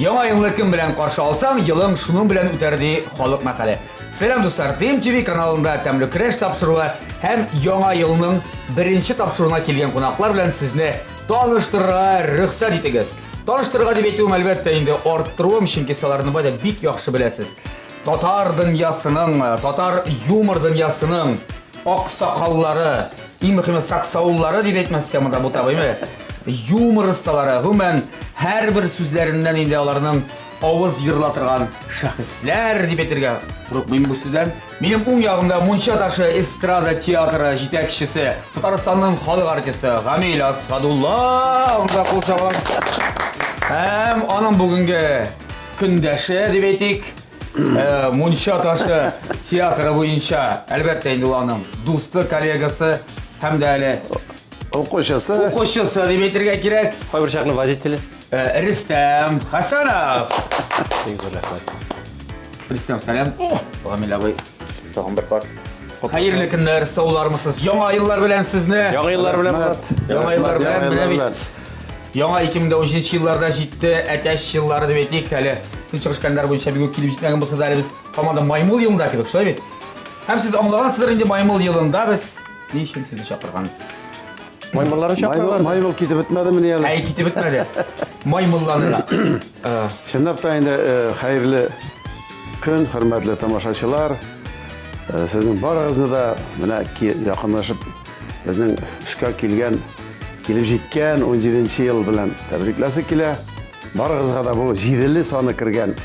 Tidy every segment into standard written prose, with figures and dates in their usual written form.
Яңа елны кем белән каршы алсаң, елың шуның белән үтәр ди халык мәкале. Сәлам дуслар, TMTV каналында тәмле көрәш тапшыруы һәм яңа елның беренче тапшыруына килгән кунаклар белән сезне таныштырырга рөхсәт итегез. Таныштырырга дип әйтүем әлбәттә инде арттыруым, чөнки сез аларны бай да бик яхшы беләсез. Татар дөньясының, татар юмор дөньясының аксакаллары, иң мөһиме саксауллары дип әйтмәскә монда бу табыймы? Юмор осталары, гомумән, һәрбер сүзләреннән инде аларның авыз ерыла торган шәхесләр дип әйтергә курыкмыйм бу сүздән. Минем уң ягымда Мунча ташы эстрада театры җитәкчесе, Татарстанның халык артисты Гамил Асхадулла, уңда кул чабам. Һәм аның бүгенге көндәше дип әйтик, э, Мунча ташы театры буенча, әлбәттә инде ул аның дусты, коллегасы һәм дә әле укучысы. Укучысы дип әйтергә кирәк. Кайбер чакны водителе. Э, Рөстәм Хәсәнов. Бик зур рәхмәт. Рөстәм, сәлам. Гамил абый, тагын бер кат. Хәерле көннәр, саулармысыз? Яңа еллар белән сезне. Яңа еллар белән, Булат. Яңа еллар белән, Яңа менә еллар бит. белән. Яңа 2013 елларда җитте, әтәч еллары дип әйтик, әле көнчыгыш календарь буенча бик үк килеп җитмәгән булса да, әле без һаман да маймыл елында кебек, шулай бит? Һәм сез аңлагансыздыр инде, маймыл елында без ни өчен сезне чакырган? Маймылларны Маймыл, чакыралар. маймыл китеп бетмәдемени әле? Әй, китеп бетмәде. Маймылланырак. Чынлап та инде э, хәерле көн, хөрмәтле тамашачылар. Э, Сезнең барыгызны да менә якынлашып безнең эшкә килгән, килеп җиткән 17 ел белән тәбрикләсе килә. Барыгызга да бу җиделе саны кергән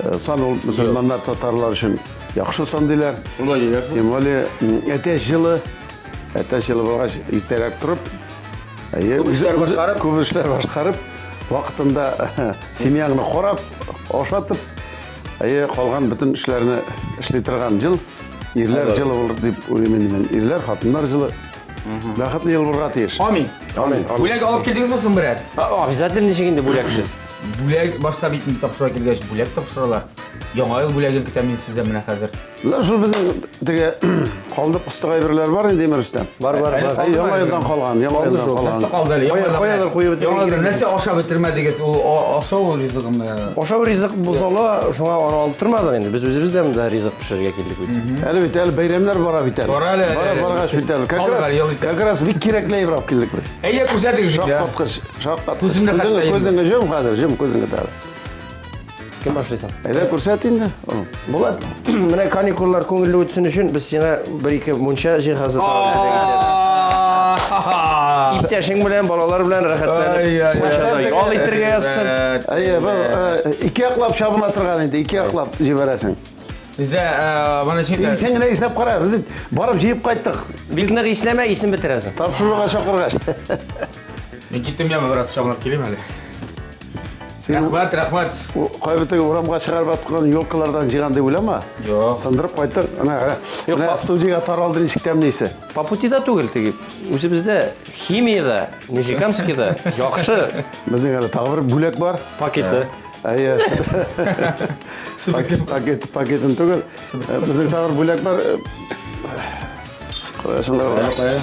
э, сан ул мөселманнар, татарлар өчен яхшы сан диләр. Шулай диләр. Тем более әтәч җылы, әтәч җылы булгач иртәрәк торып, әйе, Күп эшләр башкарып. күп эшләр башкарып, вакытында семьяңны карап, ашатып, әйе, калган бөтен эшләрне эшли торган җыл, ирләр җылы булыр дип уйлыйм инде мин. Ирләр, хатыннар җылы. Бәхетле ел булырга тиеш. Амин. Амин. Бүләк алып килдегезме соң берәр? Обязательно ничек инде бүләксез? Бүләк башта бит инде тапшыра килгәч, бүләк тапшыралар. Яңа ел бүләген көтәм мин сездән менә хәзер. Менә шул безнең теге калдык остык әйберләр бар инде Рөстәм. Бар, бар, Әле бар. Әй, Яңа елдан калган, яңа Калды елдан шул. калган. Нәрсә калды әле? Кая- Яңа елдан- каядыр куеп бетерергә Яңа елдан кирәк. нәрсә ашап бетермәдегез? Ул ашау ризыгымы? Ашау ризык бозыла, шуңа аны алып тормадык инде. Без үзебез дә монда ризык пешерергә килдек бит. Әле бит әле бәйрәмнәр бара бит әле. Бара әле, Бара әле. баргач бит әле. Как Калдык раз, әле, ел итә. как раз бик кирәкле әйбер алып килдек без. Әйдә күрсәтегез инде. Шаккаткыч, шаккаткыч. Күземне хәтта Күзеңне, йомдым. күзеңне җом хәзер, җом күзеңне тагы. Кем башлыйсың? Әйдә күрсәт инде. Улым. Булат, менә каникуллар күңелле үтсен өчен без сиңа бер-ике мунча җиһазы тагын бүләк Иптәшең белән, балалар белән рәхәтләнеп мунчада ял итәргә язсын. Әйе, бу ике яклап чабына торган инде, ике яклап җибәрәсең. Бездә моны Син син генә исләп кара, без барып җыеп кайттык. Бик нык исләмә, исен бетерәсең. Тапшыруга чакыргач. Мин киттем яме бераз чабынып килим әле. Син Рәхмәт, рәхмәт. Кайбер теге урамга чыгарып аткан елкалардан җыйган дип уйлама. Юк. Сындырып кайттык. Менә, менә студиягә таралды ничек тәмле исе. По пути да түгел теге. Үзебездә химиядә, Нижнекамскида яхшы. Безнең әле тагы бер бүләк бар. Пакеты. Әйе. Пакет, пакет, пакетын түгел. Безнең тагы бер бүләк бар. Куясыңдар.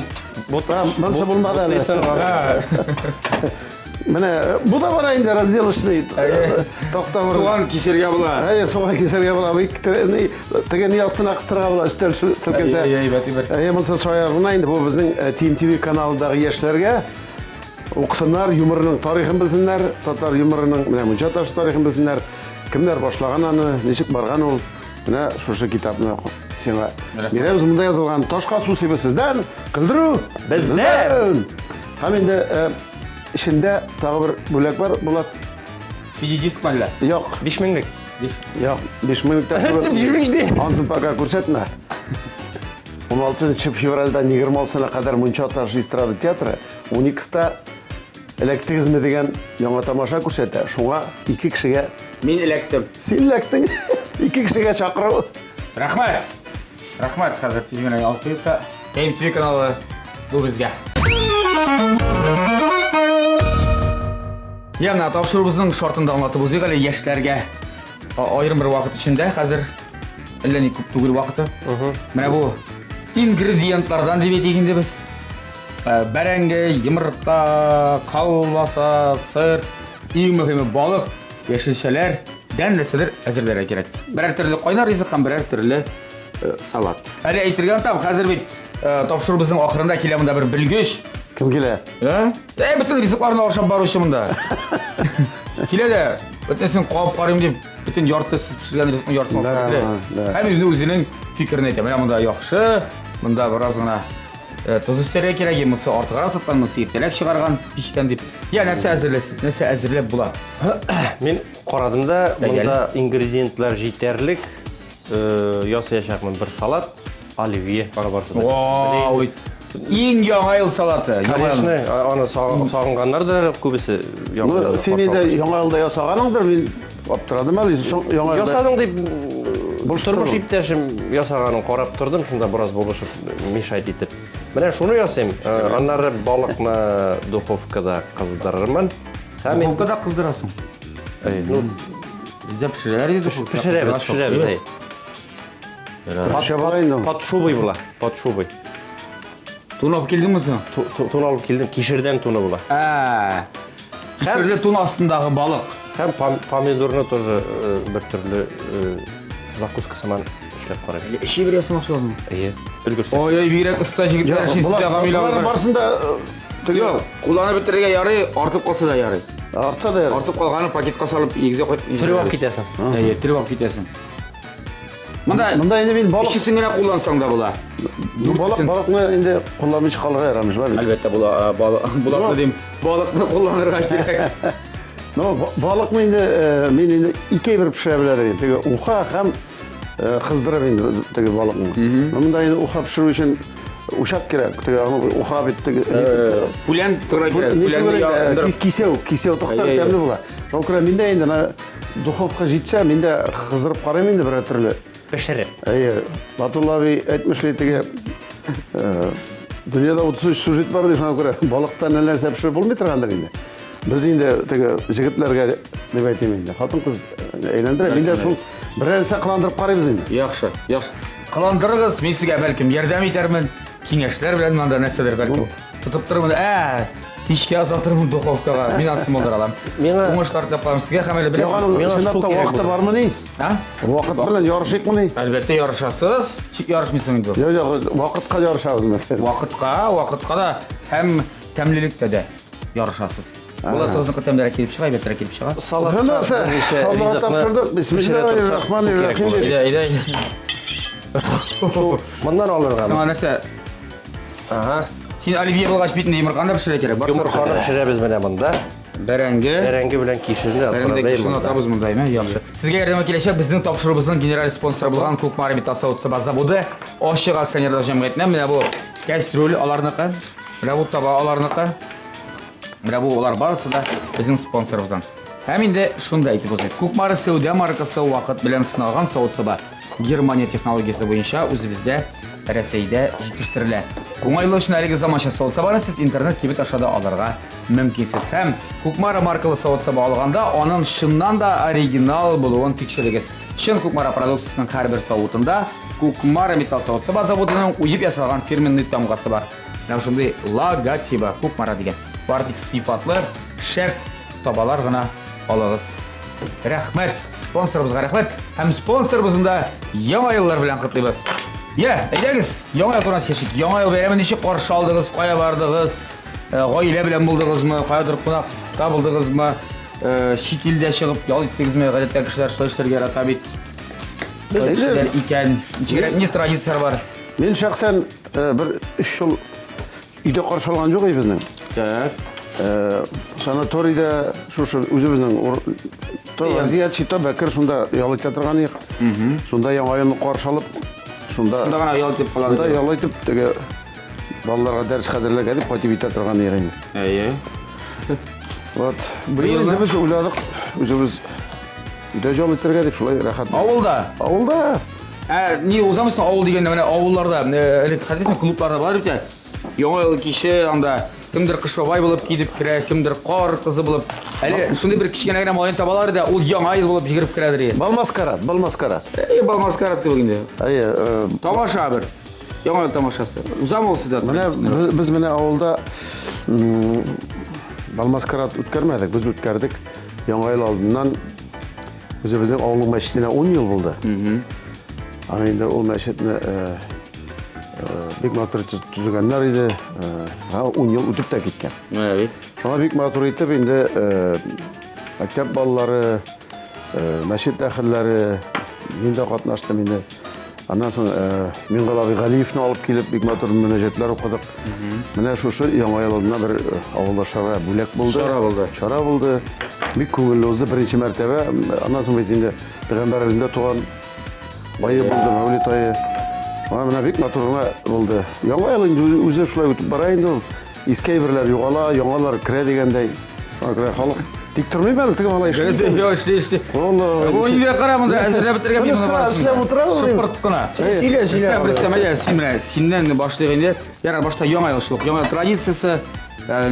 Монысы булмады әле. Менә бу да бар инде разделочный такта бар. Суган кисергә була. Әйе, суган кисергә була. Теге ни астына кыстырырга була, өстәл селкенсә. Әйе, әйбәт, әйбәт. Әйе, монысы шаярына инде бу безнең Team TV каналындагы яшьләргә укысыннар, юморның тарихын белсеннәр, татар юморының менә мунча ташы тарихын белсеннәр. Кемнәр башлаган аны, ничек барган ул. Менә шушы китапны сиңа бирәбез. Монда язылган ташка су сибү сездән, көлдерү бездән. Һәм инде эчендә тагы бер бүләк бар, Булат. CD диск мәллә? Юк. 5 меңлек. Юк, 5 меңлек тә түгел. 5 мең ди. Ансын пока күрсәтмә. 16 февральдән 26-на кадәр Мунча ташы эстрада театры Уникста эләктегезме дигән яңа тамаша күрсәтә. Шуңа ике кешегә Мин эләктем. Син эләктең. Ике кешегә чакыру. Рәхмәт. Рәхмәт, хәзер тиз генә алып куйыйк та. TMTV каналы бу безгә. Я, менә тапшыруыбызның шартын да аңлатып узыйк әле яшьләргә. Аерым бер вакыт эчендә хәзер әллә ни күп түгел вакыты. Менә бу ингредиентлардан дип әйтик инде без. Бәрәңге, йомырка, колбаса, сыр, иң мөһиме балык. яшелчәләрдән нәрсәдер әзерләргә кирәк. Берәр төрле кайнар ризык һәм берәр төрле э, салат. Әле әйтергә онытам, хәзер бит э, тапшыруыбызның ахырында килә монда бер белгеч. Кем килә? Ә? Ә, бөтен ризыкларны ашап баручы монда. Килә дә, бөтенесен кабып карыйм дип, бөтен ярты сез пешергән ризыкның яртысын Да, ашап килә. да. Һәм үзенең үзенең фикерен әйтә. Менә монда яхшы, монда бераз гына э, тоз өстәргә кирәк, монысы артыграк тоткан, монысы иртәрәк чыгарган пичтән дип. Я, нәрсә әзерләсез, нәрсә әзерләп була? Мин карадым да, Әйе. монда ингредиентлар җитәрлек. Э, ясаячакмын бер салат, оливье аны барысы да. Вау! Иң яңа ел салаты. Яңа ел. Конечно, аны сагынганнардыр күбесе. Ну, син инде яңа елда ясаганыңдыр, мин аптырадым әле. Соң яңа елда Ясадың дип Булыштыру. тормыш иптәшем ясаганын карап тордым, шунда бераз булышып, мешать итеп. Менә шуны ясыйм. Э, Аннары балыкны духовкада кыздырырмын. Һәм инде- Духовкада кыздырасың. Әй, ну, Бездә пешерәләр иде духовкада. пешерәбез, пешерәбез. Әй. Төрлечә була инде. Под шубой була, под шубой. Тун алып килдеңме соң? Тун алып килдем, кишердән туны була. Ә. Кишерле тун астындагы балык. Һәм помидорны тоже э, бер төрле э, закуска сыман эшләп карыйм. Эчи бер ясамакчы булдым. Әйе. Өлгерсә. Ой, ой, бигрәк оста җегетләр Юк, эшли болар- сездә Гамил болар абый. барысын да э, теге Юк, кулланып бетерергә ярый, артып калса да ярый. артса да ярый. Артып калганын пакетка салып игезгә куеп. Төреп алып китәсең. Әйе, төреп алып китәсең. Монда Монда инде мин балык өчесен генә куллансаң да була. балык балыкны инде кулланмыйча калырга ярамый шулай бит. Әлбәттә була, балыкны дим. Балыкны кулланырга кирәк. Ну, балыкны инде э, мин инде ике бер пешерә беләдер инде. Теге уха һәм э, кыздырып инде теге балыкны. Но Монда инде уха пешерү өчен учак кирәк. Теге аны уха бит теге Пүлән тора кирәк. Не Пүләнне түгел инде, яндырып. кисәү, кисәү тыксаң Әйе, әйе. тәмле була. Шуңа күрә мин дә инде менә духовка җитсә, мин дә кыздырып карыйм инде берәр төрле. Пешереп. Әйе, Батулла абый әйтмешли теге э, дөньяда 33 сюжет бар ди, шуңа күрә балыктан әллә нәрсә пешереп булмый торгандыр инде. Без инде теге җегетләргә дип әйтим инде. Хатын-кыз әйләндерә. Мин дә шул берәр нәрсә кыландырып карыйбыз инде. Яхшы, яхшы. Кыландырыгыз, мин сезгә бәлкем ярдәм итәрмен. Киңәшләр белән монда нәрсәдер бәлкем. Тотып торырмын. Ә, кичкә озатырмын духовкага. Мин анысын булдыра алам. Миңа- Уңышлар теләп калам сезгә һәм әле Юк, беләсез. аның Миңа чынлап су та кирәк вакыты булды. бармыни? А? Вакыт белән ярышыйкмыни? Әлбәттә ярышасыз. Ничек ярышмыйсың инде? Юк, юк, вакытка ярышабыз мәсәлән. Вакытка, вакытка да һәм тәмлелектә дә ярышасыз. Буласыгызныкы тәмлерәк килеп чыга, әйбәтрәк килеп чыга. Салатка Нәрсә? берничә Аллаһка ризыкны тапшырдык. пешерә торсак, су кирәк Бисмиллаһир-рахманир-рахим. була. Әйдә, әйдә. Моннан алырга. Сиңа нәрсә? Ага. Син оливье булгач бит инде йомырканы да пешерергә кирәк. Барысы Йомырканы пешерәбез менә монда. Бәрәңге. Бәрәңге белән кишерне Бәрәңге отправляем кишерне монда. атабыз монда, әйме? Яхшы. Сезгә ярдәмгә киләчәк безнең тапшыруыбызның генераль спонсоры булган Кукмара металл савыт-саба заводы Ачык акционерлар җәмгыятенә менә бу кәстрүл аларныкы, менә бу таба аларныкы. Менә бу алар барысы да безнең спонсорыбыздан. Һәм инде шунда әйтеп узыйк. Кукмара сәүдә маркасы вакыт белән сыналган савыт-саба Германия технологиясе буенча үзебездә Рәсәйдә җитештерелә. Уңайлы өчен әлеге заманча савыт-сабаны сез интернет кибет аша да алырга мөмкинсез. Һәм Кукмара маркалы савыт-саба алганда аның чыннан да оригинал булуын тикшерегез. Чын Кукмара продукциясенең һәрбер савытында Кукмара металл савыт-саба заводының уеп ясалган фирменный тамгасы бар. Менә шундый логотибы Кукмара дигән. Бары тик сыйфатлы, шәп табалар гына алыгыз. Рәхмәт спонсорыбызга рәхмәт һәм спонсорыбызны да яңа еллар белән котлыйбыз. Я, әйдәгез, яңа ел турында сөйләшик. Яңа ел бәйрәмен ничек каршы алдыгыз, кая бардыгыз? Э, Гаилә белән булдыгызмы, каядыр кунакта булдыгызмы? Э, Чит илдә чыгып ял иттегезме? Гадәттә кешеләр шулай эшләргә ярата бит. Шулай Инде- кешеләр икән. Ничегрәк ни традицияләр бар? Мин шәхсән э, бер өч ел өйдә каршы алган юк безнең. Так. Э, санаторийда шушы үзебезнең то Вазият Чита Бәкер шунда ял итә торган идек. Шунда яңа елны каршы алып, шунда Шунда гына ял итеп калабыз. шунда ял итеп теге балаларга дәрес хәзерләргә дип кайтып итә торган идек инде. Әйе. Вот. Быел инде без уйладык, үзебез өйдә ял итәргә дип шулай рәхәт. Авылда. Авылда. Ә, ни узамысың авыл дигәндә менә авылларда, э, элек хәтерлисеңме, клубларда бар бит. ә, Яңа ел киче анда кемдер кыш бабай булып килеп керә, кемдер кар кызы булып. Әле шундый бер кечкенә генә малайны табалар да, ул яңа ел булып йөгереп керәдер. иде. Бал маскарад, бал маскарад. Эй, бал маскарад кебек инде. Әйе, э, Тамаша бер. Яңа ел тамашасы. Узамы ул сездә? Менә без менә авылда бал маскарад үткәрмәдек, без үткәрдек. Яңа ел алдыннан Үзебезнең авылның мәчетенә 10 ел булды. Аны инде ул мәчетне бик матур итеп төзегәннәр иде. 10 ел үтеп тә киткән. Менә бит. Шуңа бик матур итеп инде мәктәп балалары, мәчет әһелләре, мин дә катнаштым инде. Аннан соң Миңгол абый Галиевны алып килеп, бик матур мөнәҗәтләр укыдык. Менә шушы Яңа ел алдына бер авылдашларга бүләк булды. Чара булды. Чара булды. Бик күңелле узды беренче мәртәбә. Аннан соң бит инде пәйгамбәребезнең дә туган ае булды, Мәүлид ае. Шуңа менә бик матур гына булды. Яңа ел инде үзе шулай үтеп бара инде ул. Иске әйберләр югала, яңалар керә дигәндәй. Шуңа күрә халык тик тормый әле, теге малай эшли. Юк, эшли, эшли. Валла. Бу нигә кара монда әзерләп бетергән Тыныч кына эшләп утыра ул. Шыпырт кына. Сөйлә, сөйлә. Рөстәм, әйдә, син менә синнән башлыйк инде. Ярар, башта яңа ел шул. Яңа ел традициясе,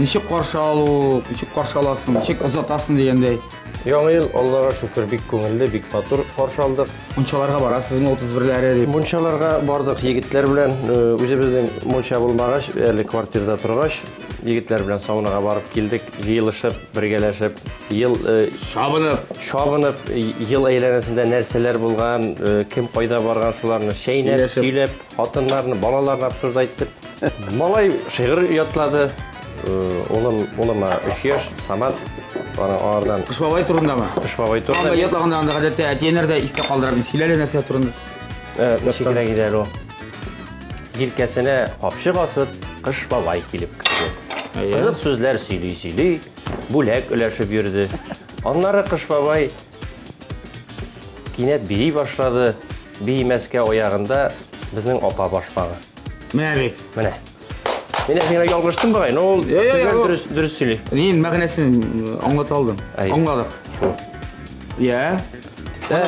ничек каршы алу, ничек каршы аласың, ничек озатасың дигәндәй. Яңа ел, Аллага шөкер, бик күңелле, бик матур каршы алдык. Мунчаларга барасызмы 31-ләре дип? Мунчаларга бардык егетләр белән. Үзебезнең мунча булмагач, әле квартирада торгач, егетләр белән саунага барып килдек, җыелышып, бергәләшеп, ел чабынып, чабынып, ел әйләнәсендә нәрсәләр булган, кем кайда барган, шуларны чәйнәп, сөйләп, хатыннарны, балаларны обсуждать итеп. Малай шигырь ятлады. Улым, улыма 3 яшь, Самат, аның аңардан. Кыш бабай турындамы? Кыш бабай турында. Анда ятлаганда анда гадәттә әтиәннәр дә истә калдыра бит. Сөйлә әле нәрсә турында. Ничегрәк иде әле ул? Җилкәсенә капчык асып, Кыш бабай килеп керде. Кызык сүзләр сөйли-сөйли, бүләк өләшеп йөрде. Аннары Кыш бабай кинәт бии башлады. Биемәскә аягында безнең апа башмагы. Менә бит. Менә. Мин әзгенә ялгыштым бугай, но ул төгәл дөрес, дөрес сөйли. Мин мәгънәсен аңлата алдым. Аңладык. Шул. Я.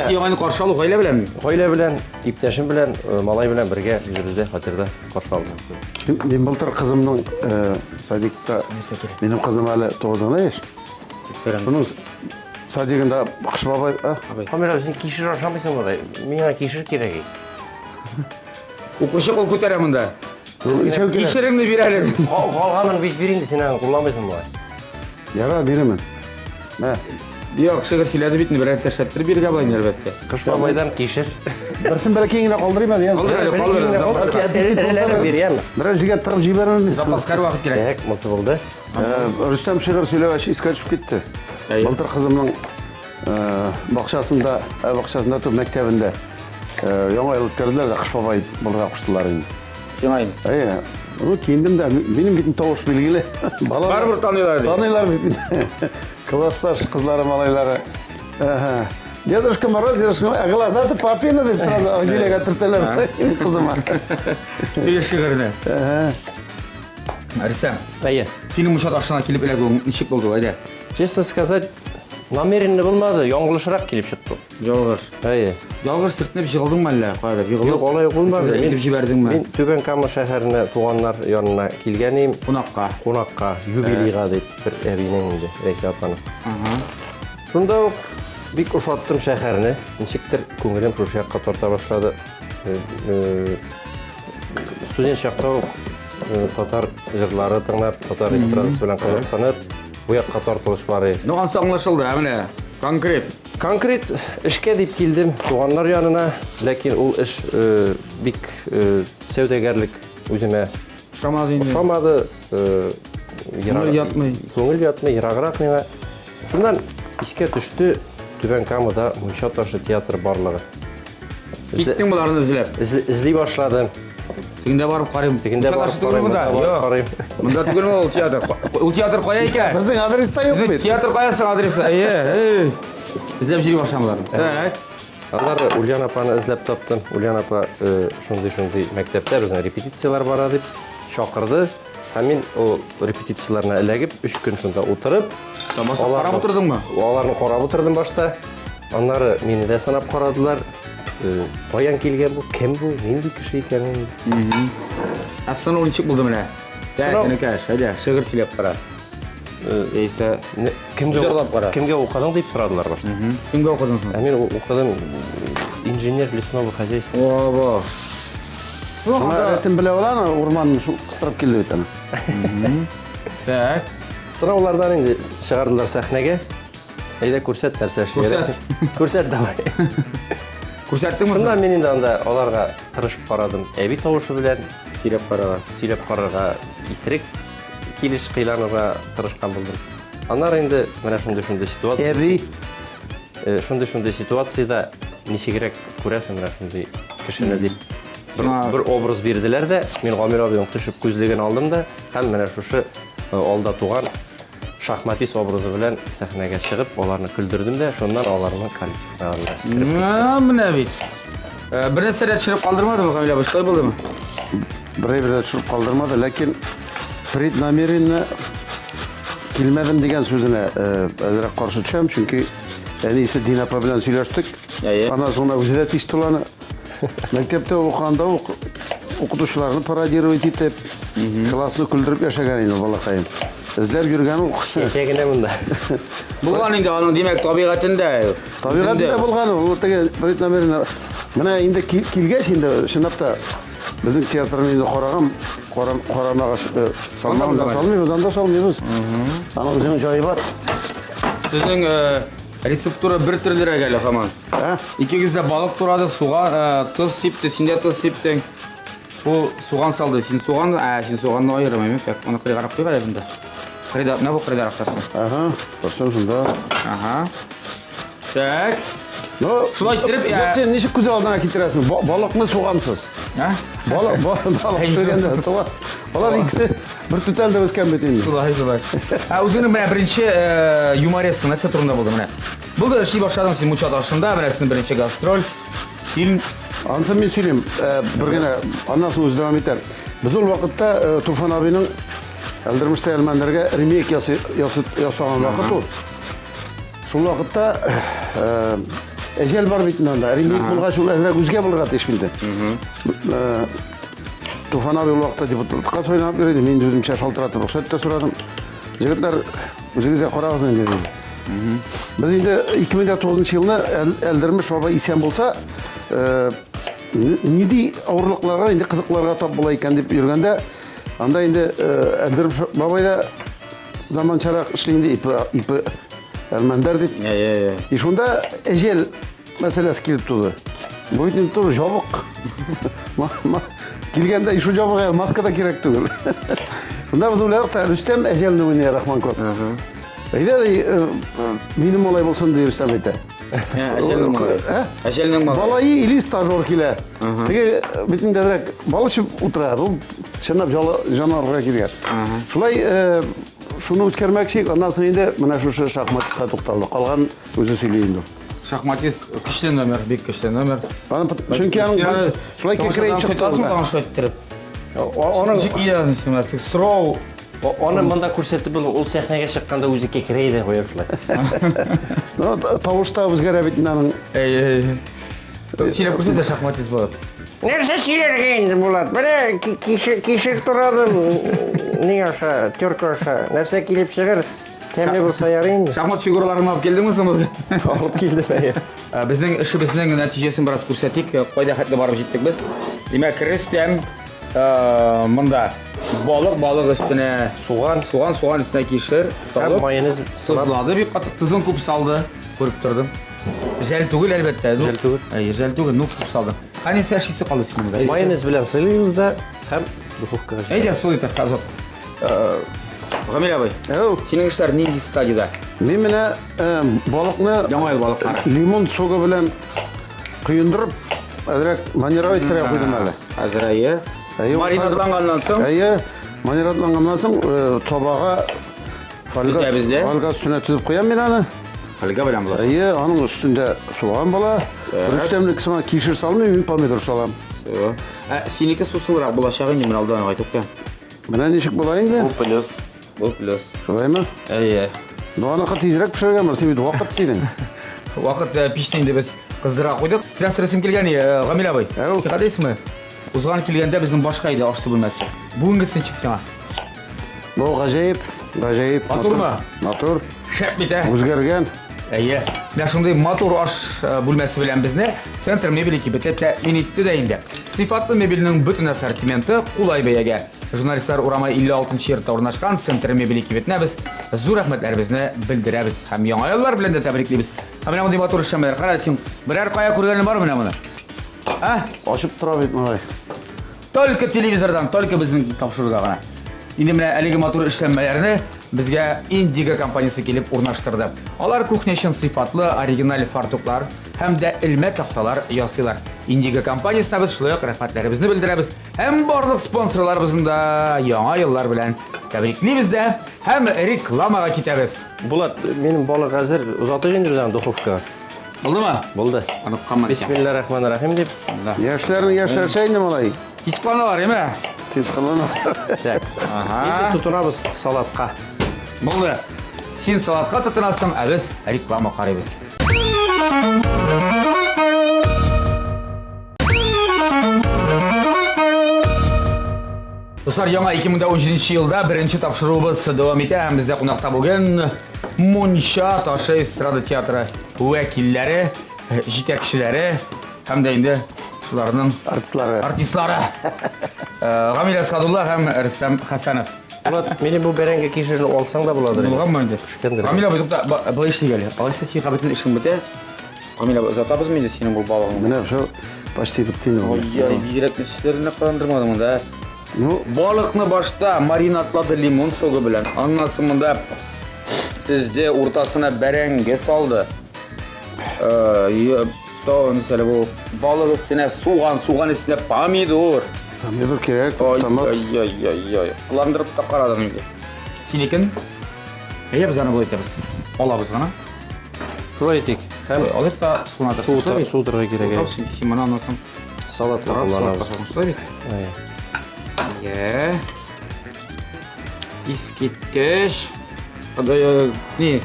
Яңаны каршы алу гаилә беләнме? Гаилә белән, иптәшем белән, малай белән бергә үзебездә фатирда каршы алдым. Мин былтыр кызымның садикта, минем кызым әле 9 гына яшь. Шуның садигында Кыш бабай, а? Камил абый, син кишер ашамыйсың бугай. Миңа кишер кирәк. Укучы кул күтәрә монда. Кишереңне бир әле. Калганын бит бир инде, син аны кулламыйсың бугай. Яра, бирәмен. Мә. Юк, шигырь сөйләде бит, берәр нәрсә шәптер бирергә була инде, әлбәттә. Кыш бабайдан кишер. Берсен бәләкәй генә калдырыйм әле, Калдыр әле, калдыр. Бир, яме. Берәр җиргә тыгып җибәрермен. Запас һәрвакыт кирәк. Так, монысы булды. Рөстәм шигырь сөйләгәч искә төшеп китте. Былтыр кызымның бакчасында, бакчасында түгел, мәктәбендә яңа ел үткәрделәр дә, Кыш бабай булырга куштылар инде. Сиңа инде. Әйе. Ну, киендем дә, минем бит тавыш билгеле. Балалар барыбер таныйлар. Таныйлар бит мине. Классташ кызлары, малайлары. Ага. Дедушка Мороз, дедушка, а глаза-то папины, дип сразу Азиләгә төртәләр кызыма. Теге шигырьне. Ага. Рөстәм. Әйе. Синең мунча ташына килеп эләгүең ничек булды, әйдә? Честно сказать, намеренно булмады, яңгылышрак килеп чыкты. Ялгыш. Әйе. Ялгыш сөртенеп җыгылдыңмы әллә? Каядыр егылып? Юк, алай ук булмады. Мин итеп җибәрдеңме? Мин Түбән Кама шәһәренә туганнар янына килгән идем. Кунакка. Кунакка, юбилейга дип бер әбинең инде, Рәйсә апаның. Шунда ук бик ошаттым шәһәрне. Ничектер күңелем шушы якка тарта башлады. Студент чакта ук татар җырлары тыңлап, татар эстрадасы белән кызыксынып, бу якка тартылыш бар иде. Ну, ансы аңлашылды, ә менә конкрет. Конкрет эшкә дип килдем туганнар янына, ләкин ул эш бик сәүдәгәрлек үземә ошамады инде. Ошамады. Күңел ятмый. Күңел ятмый, ераграк миңа. Шуннан искә төште Түбән Камада Мунча ташы театры барлыгы. Киттең боларны эзләп. Эзли башладым. Тегендә барып карыйм. Тегендә барып карыйм, монда барып карыйм. Монда түгелме ул театр? Ул театр кая икән? Безнең адрес та юк бит. Театр каясы адресы? Әйе, әй. Эзләп йөри башладым боларны. Так. Аннары Ульяна апаны эзләп таптым. Ульяна апа шундый-шундый мәктәптә безнең репетицияләр бара дип чакырды. Һәм мин ул репетицияләренә эләгеп, 3 көн шунда утырып, карап утырдыңмы? Аларны карап утырдым башта. Аннары мине дә сынап карадылар. Каян килгән бу, кем бу, нинди кеше икән ул? Ә сынау ничек булды менә? Так, энекәш, әйдә, шигырь сөйләп кара. Яисә кемгә җырлап кара. Кемгә укыдың дип сорадылар башта. Кемгә укыдың соң? Ә мин укыдым инженер лесного хозяйства. Ого. Шуңа рәтен белә ала, урманны шул кыстырып килде бит аны. Так. Сынаулардан инде чыгардылар сәхнәгә. Әйдә күрсәт нәрсә Күрсәт. Күрсәт давай. Күрсәттеңме? Шуннан мин инде анда аларга тырышып карадым. Әби тавышы белән сөйләп карарга. Сөйләп карарга, исерек килеш кыйланырга тырышкан булдым. Аннары инде менә шундый-шундый ситуация. Әби. Шундый-шундый ситуациядә ничегрәк күрәсең менә шундый кешене дип бер образ бирделәр дә, мин Гамир абыйның төшеп күзлеген алдым да һәм менә шушы алда туган шахматист образы белән сәхнәгә чыгып, аларны көлдердем дә, шуннан аларның коллективына кереп киттем. Менә бит. Бер нәрсә дә төшереп калдырмадымы, Гамил абый, шулай булдымы? Бер әйбер дә төшереп калдырмады, ләкин преднамеренно килмәдем дигән сүзенә әзрәк каршы төшәм, чөнки әнисе Дина апа белән сөйләштек. Аннан соң үзе дә тиште ул аны. Мәктәптә укыганда ук укытучыларны пародировать итеп, классны көлдереп яшәгән инде балакаем. Эзләп йөргән ул. Яшә генә монда. Булган инде аның, димәк, табигатендә. Табигатендә булган ул, теге преднамеренно. Менә инде килгәч инде, чынлап та, безнең театрны инде караган, карамагач, салмаган да салмыйбыз, анда салмыйбыз. Аның үзенең җае бар. Сезнең рецептура бер төрлерәк әле һаман. Икегез дә балык турады, суган, тоз сипте, син дә тоз сиптең. Ул суган салды, син суган, ә, син суганны аерым, әйме? Так, аны кырыйгарак куйыйк әле шунда. Кырыйда, менә бу кырыйдарак торсын. Ага, торсын шунда. Ага. Так. Ну, шулай иттереп, ә... Син ничек күз алдыңа китерәсең? Балыкны сугансыз. А? Балык, балык пешергәндә суган. Алар икесе бер түтәлдә үскән бит инде. Шулай, шулай. Ә үзеңнең менә беренче юмореска нәрсә турында булды менә? Булды, эшли башладың син мунча ташында, менә синең беренче гастроль. Фильм. Ансын мин сөйлим, бер генә, аннан соң үзе дәвам итәр. Без ул вакытта Туфан абыйның Әлдермештә Әлмәндәргә ремейк ясаган вакыт ул. Шул вакытта әҗәл бар бит инде анда. Ремейк булгач, ул әзрәк үзгә булырга тиеш инде. Туфан абый ул вакытта депутатлыкка сайланып йөри иде. Мин үземчә шалтыратып рөхсәт тә сорадым. Җегетләр, үзегезгә карагыз инде, дидем. Без инде 2009 елны Әлдермеш бабай исән булса, нинди авырлыкларга, инде кызыкларга тап була икән дип йөргәндә, анда инде Әлдермеш бабай да заманчарак эшли инде, ипи Әлмәндәр дип. И шунда әҗәл мәсьәләсе килеп туды. Бу бит инде тоже жабык. Килгәндә шул жабык әле, маска да кирәк түгел. Шунда без уйладык та, Рөстәм әҗәлне уйный, Рахманков. Әйдә, ди, минем малай булсын, ди Рөстәм әйтә. Әҗәлнең малае. Ә? Әҗәлнең малае. Малае или стажер килә. Теге бит инде әзрәк бал эчеп утыра. Бу чынлап җанварга килгән. Шулай шуны үткәрмәкче, аннан соң инде менә шушы шахматистка тукталды. Калган үзе сөйли инде. Шахматист көчле номер, бик көчле номер. Чөнки аның шулай кекерәеп чыкты. Тамаша иттереп. Аның ничек иярсең, тик сорау Аны монда күрсәтеп булмый, ул сәхнәгә чыкканда үзе кекерәй дә куя шулай. Ну, тавыш та үзгәрә бит инде аның. Әй, әй. Сөйләп күрсәт шахматист булып. Нәрсә сөйләргә инде, Булат? Менә кишер турадым, ни аша, терка аша. Нәрсә килеп чыгыр, тәмле булса ярый инде. Шахмат фигураларын алып килдеңме соң бүген? Алып килдем, әйе. Безнең эшебезнең нәтиҗәсен бераз күрсәтик, кайда хәтле барып җиттек без. Димәк, Рөстәм монда балык, балык өстенә суган, суган, суган өстенә кишер салып, майонез тозлады бик каты, тозын күп салды, күреп тордым. Жәл түгел, әлбәттә. Жәл түгел. Әйе, жәл түгел, ну күп салды. Ә нәрсә эшлисе калды синең монда? Майонез белән сыйлыйбыз да һәм духовкага җибәрәбез. Әйдә, сылый тор, хәзер. Гамил абый, синең эшләр нинди стадиядә? Мин менә балыкны Яңа ел балыклары. Лимон согы белән коендырып, әзрәк манировать иттерә куйдым әле. Әзер, әйе. Маринадланганнан соң? Әйе, маринадланганнан соң табага фольга өстенә тезеп куям мин аны. Фольга белән була. Әйе, аның өстендә суган була. Рөстәмнеке сыман кишер салмыйм, мин помидор салам. Ә синеке сусылрак булачак инде, мин алдан әйтеп куям. Менә ничек була инде? Бу плюс. Бу плюс. Шулаймы? Әйе. Ну, аныкы тизрәк пешергән бар, син бит вакыт дидең. Вакыт пичне инде без кыздыра куйдык. Сездән сорыйсым килгән, Гамил абый. Хәтерлисезме? Узган килгәндә безнең башка иде аш-су бүлмәсе. Бүгенгесе ничек сиңа? Бу гаҗәеп, гаҗәеп. Матурмы? Матур. Шәп бит, ә? Үзгәргән. Әйе. Менә шундый матур аш бүлмәсе белән безне Центр мебели кибете тәэмин итте дә инде. Сыйфатлы мебельнең бөтен ассортименты кулай бәягә. Журналистлар урамы 56 нчы йортта урнашкан Центр мебели кибетенә без зур рәхмәтләребезне белдерәбез һәм яңа еллар белән дә тәбриклибез. Һәм менә мондый матур эшләнмәләр. Кара син, берәр кая күргәнең бар менә моны? А? Ачып тора бит малай. Только телевизордан, только безнең тапшыруда гына. Инде менә әлеге матур эшләнмәләрне безгә Индиго компаниясе килеп урнаштырды. Алар кухня өчен сыйфатлы оригиналь фартуклар һәм дә элмә такталар ясыйлар. Индиго компаниясенә без шулай ук рәхмәтләребезне белдерәбез һәм барлык спонсорларыбызны да яңа еллар белән тәбриклибез дә һәм рекламага китәбез. Булат, минем балык әзер. Озатыйк инде без аны духовкага. Булдымы? Булды. Онытканмын. Бисмилларахманрахим дип. Яшьләрнең яшьләрчә инде малай. Тиз кыланалар, әйме? Тиз кылана. Так. Ага. Инде тотынабыз салатка. Булды. Син салатка тотынасың, ә без реклама карыйбыз. Дуслар, яңа 2017 елда беренче тапшыруыбыз дәвам итә һәм бездә кунакта бүген Мунча ташы эстрада театры вәкилләре, җитәкчеләре һәм дә инде шуларның артистлары. Артистлары. Э, Гамил Асхадулла һәм Рөстәм Хәсәнов. Булат, минем бу бәрәңге кишерне алсаң да буладыр. Булганмы инде? Пешкәндер. Гамил абый, тукта, былай эшлик әле. Алайса син бөтен эшең бетә. Камил абый, озатабызмы инде синең бу балыгыңны? Менә все почти бетте инде. Ой-ой, бигрәк нечеләренә калдырмадың монда. Ну, балыкны башта маринадлады лимон согы белән. Аннан соң монда тезде, уртасына бәрәңге салды. Э, то, мисалы, бу балык өстенә суган, суган өстенә помидор. Помидор кирәк, томат. Ой-ой-ой, кыландырып та карадың инде. Синекен? Әйе, без аны болай итәбез. Алабыз гына. Шулай итик. Һәм алып та суына Суытыр, суытырга кирәк. Суытабыз, чөнки син моны аннан соң салатка кулланабыз. Шулай бит? Әйе. Искиткеч. Ни,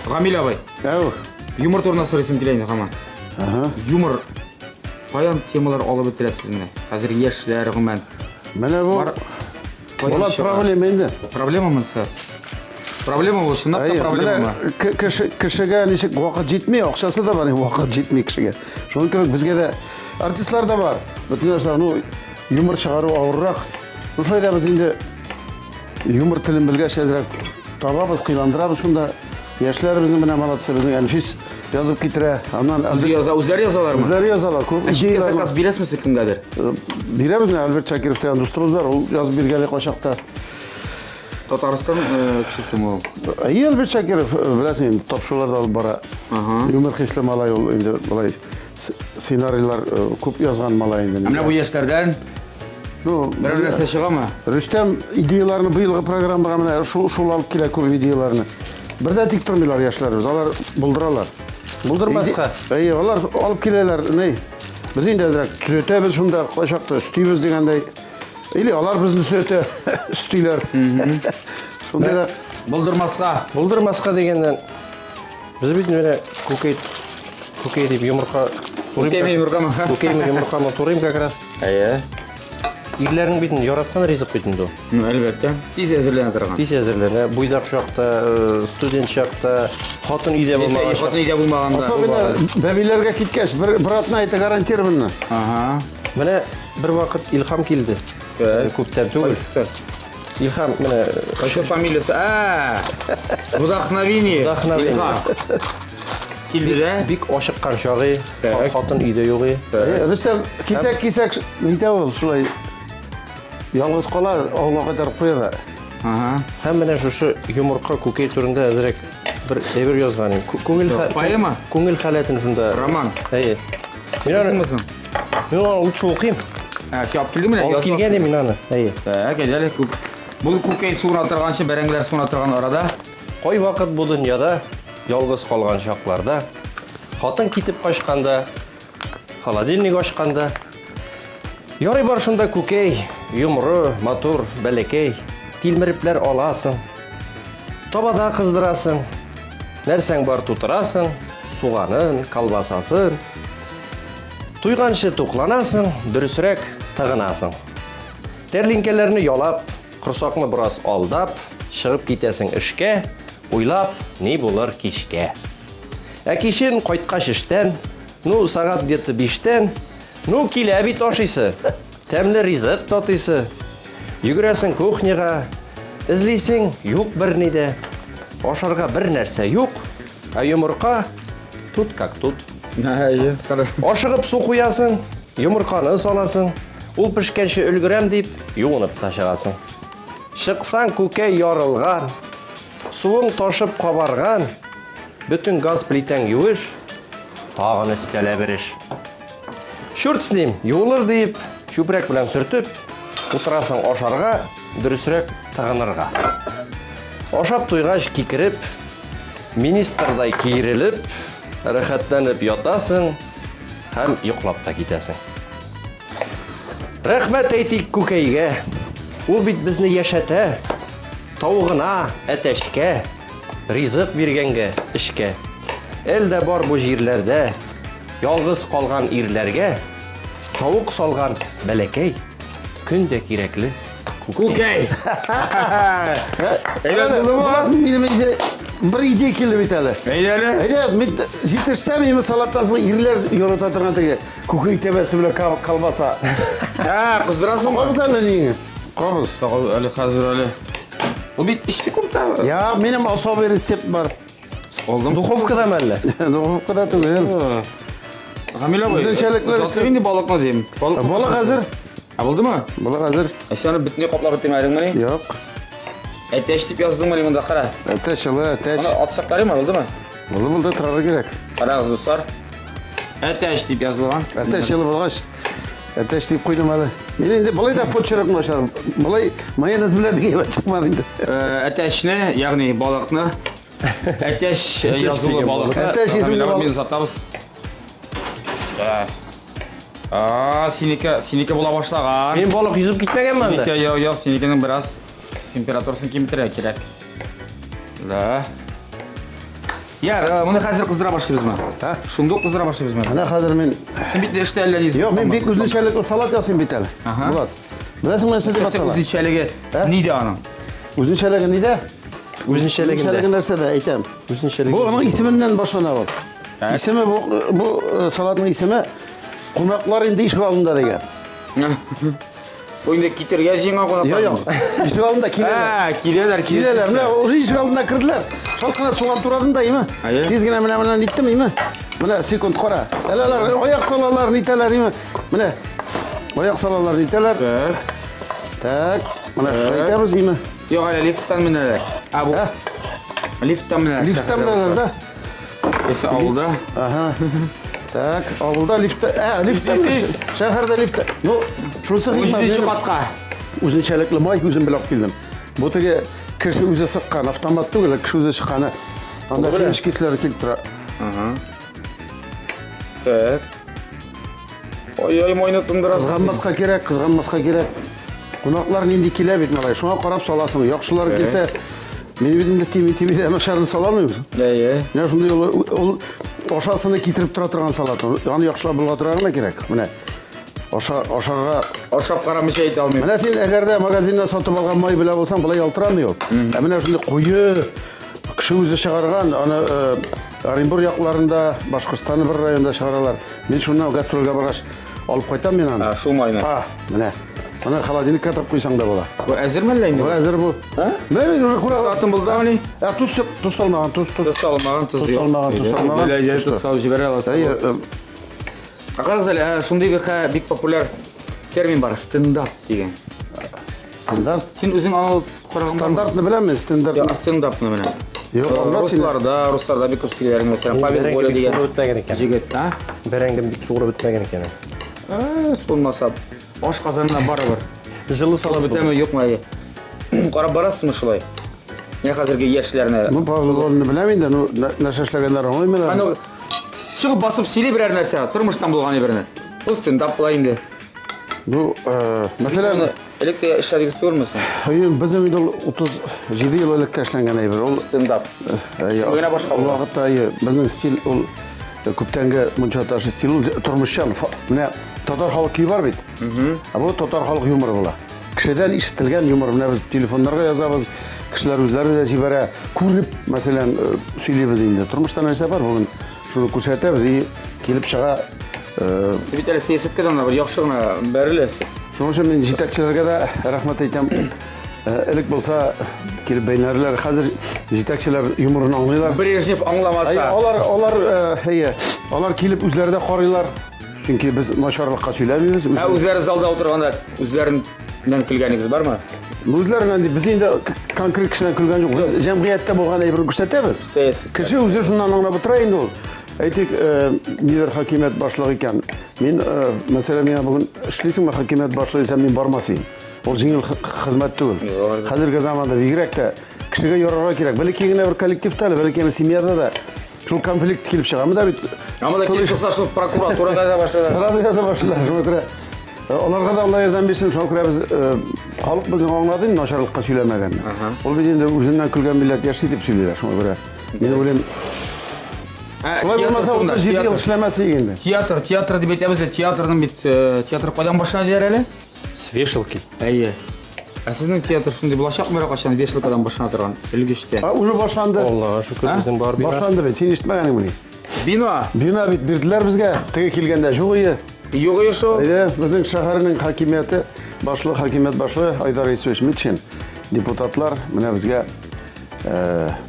Гамил абый. Әү. Юмор турында сорыйсым килә инде һаман. Ага. Юмор каян темалар алып бетерәсез менә? Хәзер яшьләр гомумән. Менә бу Була проблема инде. Проблема монысы. Проблема бу, чынлап та проблема. Кеше кешегә ничек вакыт җитми, акчасы да бар, вакыт җитми кешегә. Шуның кебек безгә дә артистлар да бар. Бөтен нәрсә, ну, юмор чыгару авыррак. Ну, шулай да без инде юмор телен белгәч әзрәк табабыз, кыйландырабыз шунда. Яшьләр безнең менә молодцы, безнең Әлфис язып китерә. Аннан Үзе яза, үзләре язалармы? Үзләре язалар. Күп идеяләр. Заказ бирәсезме сез кемгәдер? Э, бирәбез менә Альберт Шакиров дигән дустыбыз бар, ул язып биргәли кайчакта. Татарстан э, кешесеме ул? Әйе, Альберт Шакиров, э, беләсең инде, тапшыруларда алып бара. Юмор хисле малай ул инде болай сценарийлар күп язган малай инде. Менә бу яшьләрдән Ну, берәр нәрсә чыгамы? Рөстәм идеяләрне быелгы программага менә шул шул алып килә күп идеяләрне. Бер дә тик тормыйлар яшьләребез, алар булдыралар. Булдырмаска. Әйе, алар алып киләләр, ни. Без инде әзрәк төзәтәбез шунда, кайчакта өстибез дигәндәй. Или алар безне төзәтә, өстиләр. Шундыйрак. Булдырмаска. Булдырмаска дигәннән без бит менә күкәй күкәй дип йомырка Күкәйме йомыркамы? Күкәйме йомыркамы турыйм как раз. Әйе. Ирләрнең бит яраткан ризык бит инде ул. Ну, әлбәттә. Тиз әзерләнә торган. Тиз әзерләнә. Буйдак чакта, э, студент чакта, хатын өйдә булмаган. Хатын өйдә булмаганда. Особенно бәбиләргә киткәч, бер, бер атна это гарантированно. Ага. Менә бер вакыт Илһам килде. Күптән түгел. Кайсысы? Илһам менә Кайсы фамилиясе? А! Вдохновение. Вдохновение. Илһам. Килде дә. Бик ашыккан чагы, Так. хатын өйдә юк. Э, Рөстәм, кисәк-кисәк нитә ул шулай. Ялгыз кала, авылга кайтарып куя да. Ага. Һәм менә шушы йомырка күкәй турында әзрәк бер әйбер язган идем. Күңел Поэма? Күңел халәтен шунда. Роман. Әйе. Мин аны Мин аны лучше укыйм. Ә, син алып килдеңме? Алып килгән идем мин аны. Әйе. Так, әйдә әле күк. Бу күкәй суына торганчы, бәрәңгеләр суына торган арада. Кайвакыт бу дөньяда ялгыз калган чакларда, хатын китеп качканда, холодильник ачканда, ярый бар шунда күкәй, йомры, матур, бәләкәй, тилмерепләр аласың, табада кыздырасың, нәрсәң бар тутырасың, суганын, колбасасын. Туйганчы тукланасың, дөресрәк, тыгынасың. Тәрлинкәләрне ялап, корсакны бераз алдап, чыгып китәсең эшкә, уйлап, ни булыр кичкә. Ә кичен кайткач эштән, ну, сәгать где-то биштән, ну, килә бит ашыйсы, тәмле ризык татыйсы. Йөгерәсең кухняга, эзлисең, юк берни дә. Ашарга бер нәрсә юк, ә йомырка тут как тут. Әйе, Ашыгып су куясың, йомырканы саласың. Ул пешкәнче өлгерәм дип, юынып та чыгасың. Чыксаң, күкәй ярылган, суың ташып кабарган, бөтен газ плитәң юеш, тагын өстәлә бер эш. Чурт с ним, юылыр диеп, чүпрәк белән сөртеп, утырасың ашарга, дөресрәк тыгынырга. Ашап туйгач кикереп, министрдай киерелеп, рәхәтләнеп ятасың һәм йоклап та китәсең. Рәхмәт әйтик күкәйгә, ул бит безне яшәтә, тавыгына, әтәчкә, ризык биргәнгә, эшкә. Әл дә бар бу җирләрдә, ялгыз калган ирләргә тавык салган бәләкәй, көн дә кирәкле күкәй. Әйбәт булдымы? Минем инде бер идея килде бит әле. Әйдә әле. Әйдә, мин җитешсәм, инде салаттан соң ирләр ярата торган теге күкәй тәбәсе белән колбаса. Ә, кыздырасыңмы? Кабыз әле ниңе? Кабыз. Әле хәзер әле. Бу бит 3 секундта. Я, минем особый рецепт бар. Алдым. Духовкада әллә? Духовкада түгел. Гамил абый. Үзенчәлекле рецепт. Инде балыкны дим. Балык. Балык әзер. Ә булдымы? Балык әзер. Ә син аны бөтенләй каплап бетермәдеңмени? Юк. Әтәч дип яздыңмыни монда, кара. Әтәч, ылы, әтәч. Аны атсак карыймы, булдымы? Булды, булды, торырга кирәк. Карагыз, дуслар. Әтәч дип язылган. Әтәч елы булгач, әтәч дип куйдым әле. Мин инде болай да почерк начар. Болай майонез белән бик әйбәт чыкмады инде. Әтәчне, ягъни балыкны, әтәч язулы балыкны. Әтәч язулы балык. Мин сатабыз. А, синеке, синеке була башлаган. Мин балык йөзеп китмәгәнме анда? Синеке, юк, юк, синекенең бераз температурасын киметергә кирәк. Да. Я, моны хәзер кыздыра башлыйбызмы? Һа? Шундук кыздыра башлыйбызмы? Менә хәзер мин Син бит эштә әллә ни. Юк, мин бик үзенчәлекле салат ясыйм бит әле. Булат. Беләсеңме нәрсә дип атала? Үзенчәлеге нидә аның? Үзенчәлеге нидә? Үзенчәлегендә. Үзенчәлеге нәрсәдә, әйтәм. Үзенчәлеге. Бу аның исеменнән башлана ул. Исеме бу бу салатның исеме кунаклар инде ишек алдында дигән. Бу инде китергә җыенган кунаклар. Юк, юк. Ишек алдында киләләр. Ә, киләләр, киләләр. Менә уже ишек алдына керделәр. Шалт кына суган турадым да, име? Тиз генә менә менә ниттем, име? Менә секунд кара. Әле алар аяк салалар, нитәләр, име? Менә аяк салалар, нитәләр. Так. Так, менә шулай итәбез, име? Юк, әле лифттан менәләр. Ә бу лифттан менәләр. Лифттан менәләр, да? Эсе авылда. Ага. Так, авылда лифтта, ә, лифтта, шәһәрдә лифтта. Ну, шунысы хикмәт. Өченче катка. Үзенчәлекле май үзем белән алып килдем. Бу теге кеше үзе сыккан, автомат түгел, кеше үзе чыкканы. Анда семечкисләре килеп тора. Ага. Так. Ой-ой, мойны тындырасың. Кызганмаска кирәк, кызганмаска кирәк. Кунаклар нинди килә бит, малай. Шуңа карап саласың. Яхшылар килсә, мин бит инде тими тими дә начарын сала алмыйм. Әйе. Менә шундый ул, ул ашасыны китереп тора торган салат. Аны яхшылап болгатырга гына кирәк. Менә аша, ашарга. Ашап карамыйча әйтә алмыйм. Менә син әгәр дә магазиннан сатып алган май белән булсаң, болай ялтырамый ул. Ә менә шундый куе кеше үзе чыгарган, аны Оренбур якларында, Башкортстанның бер районында чыгаралар. Мин шуннан гастрольгә баргач алып кайтам мин аны. Ә, шул майны. А, менә. Моны холодильникка тыгып куйсаң да була. Бу әзерме әллә инде? Бу әзер бу. Ә? Менә мин уже кура. Салатым булдымыни? Ә, тоз чык, тоз салмаган, тоз, тоз. Тоз салмаган, тоз Тоз салмаган, тоз салмаган. Белә, тоз салып җибәрә аласың. Әйе. Ә карагыз әле, шундый бер бик популяр термин бар, стендап дигән. Стандарт. Син үзең аны караган. Стандартны беләм мин, стендапны. Стендапны беләм. Юк, аңлат син. Русларда, русларда бик күп сөйләр, мәсәлән, Павел Воля дигән җегет, а? Бәрәңгем бик суырып бетмәгән икән. Ә, суынмаса, аш казанына барыбер. Җылы салып бетәме, юкмы әле? Карап барасызмы шулай? Менә хәзерге яшьләрне. Ну, Павел Воляны беләм инде, ну, нәрсә эшләгәннәр аңлыйм мин. Аны чыгып басып сөйли берәр нәрсә, тормыштан булган әйберне. Ул стендап була инде. Ну, мәсәлән, элек тә эшләдегез түгелме соң? Әйе, безнең инде ул 37 ел элек тә эшләнгән әйбер. Ул стендап. Генә башка ул вакытта, әйе, безнең стиль ул күптәнге мунча ташы стиль, ул тормышчан. Менә татар халык көе бар бит. Ә бу татар халык юморы була. Кешедән ишетелгән юмор. Менә без телефоннарга язабыз, кешеләр үзләре дә җибәрә. Күреп, мәсәлән, сөйлибез инде. Тормышта нәрсә бар бүген? Шуны күрсәтәбез и килеп чыга. Сез бит әле сәясәткә дә бер яхшы гына бәреләсез. Шуның өчен мин җитәкчеләргә дә рәхмәт әйтәм. Элек булса килеп бәйләрләр, хәзер җитәкчеләр юморын аңлыйлар. Брежнев аңламаса. Алар, әйе, алар килеп үзләре дә карыйлар. Чөнки без начарлыкка сөйләмибез. Ә үзләре залда утырганда үзләреннән көлгәнегез бармы? Үзләреннән дип, без инде конкрет кешедән көлгән юк. Без җәмгыятьтә булган әйберне күрсәтәбез. Кеше үзе шуннан аңлап утыра инде ул. Әйтик, нидер хакимият башлыгы икән. Мин, мәсәлән, миңа бүген эшлисеңме хакимият башлыгы дисәм, мин бармас идем. Ул җиңел хезмәт түгел. Хәзерге заманда бигрәк тә кешегә ярарга кирәк. Бәләкәй генә бер коллективта әле, бәләкәй генә семьяда да шул конфликт килеп чыга. Монда бит Анда килеп чыкса, шул прокуратурада да башлыйлар. Сразу яза башлыйлар. Шуңа күрә аларга да Алла ярдәм бирсен. Шуңа күрә без халык безне аңлады инде начарлыкка сөйләмәгәнне. Ул бит инде үзеннән көлгән милләт яши дип сөйлиләр. Шуңа күрә мин уйлыйм, шулай булмаса, 37 ел эшләмәс идек инде. Театр, театр дип әйтәбез дә, театрның бит театр кайдан башлана диләр әле? С вешалки. Әйе. Ә сезнең театр шундый булачакмы берәр кайчан вешалкадан башлана торган өлгечтә? А, уже башланды. Аллага шөкер, безнең бар бина. Башланды бит. Син ишетмәгәнеңмени? Бина. Бина бит бирделәр безгә. Теге килгәндә юк ие. Юк ие шул. Әйе, безнең шәһәрнең хакимияте башлыгы, хакимият башлыгы Айдар Исович Митшин, депутатлар менә безгә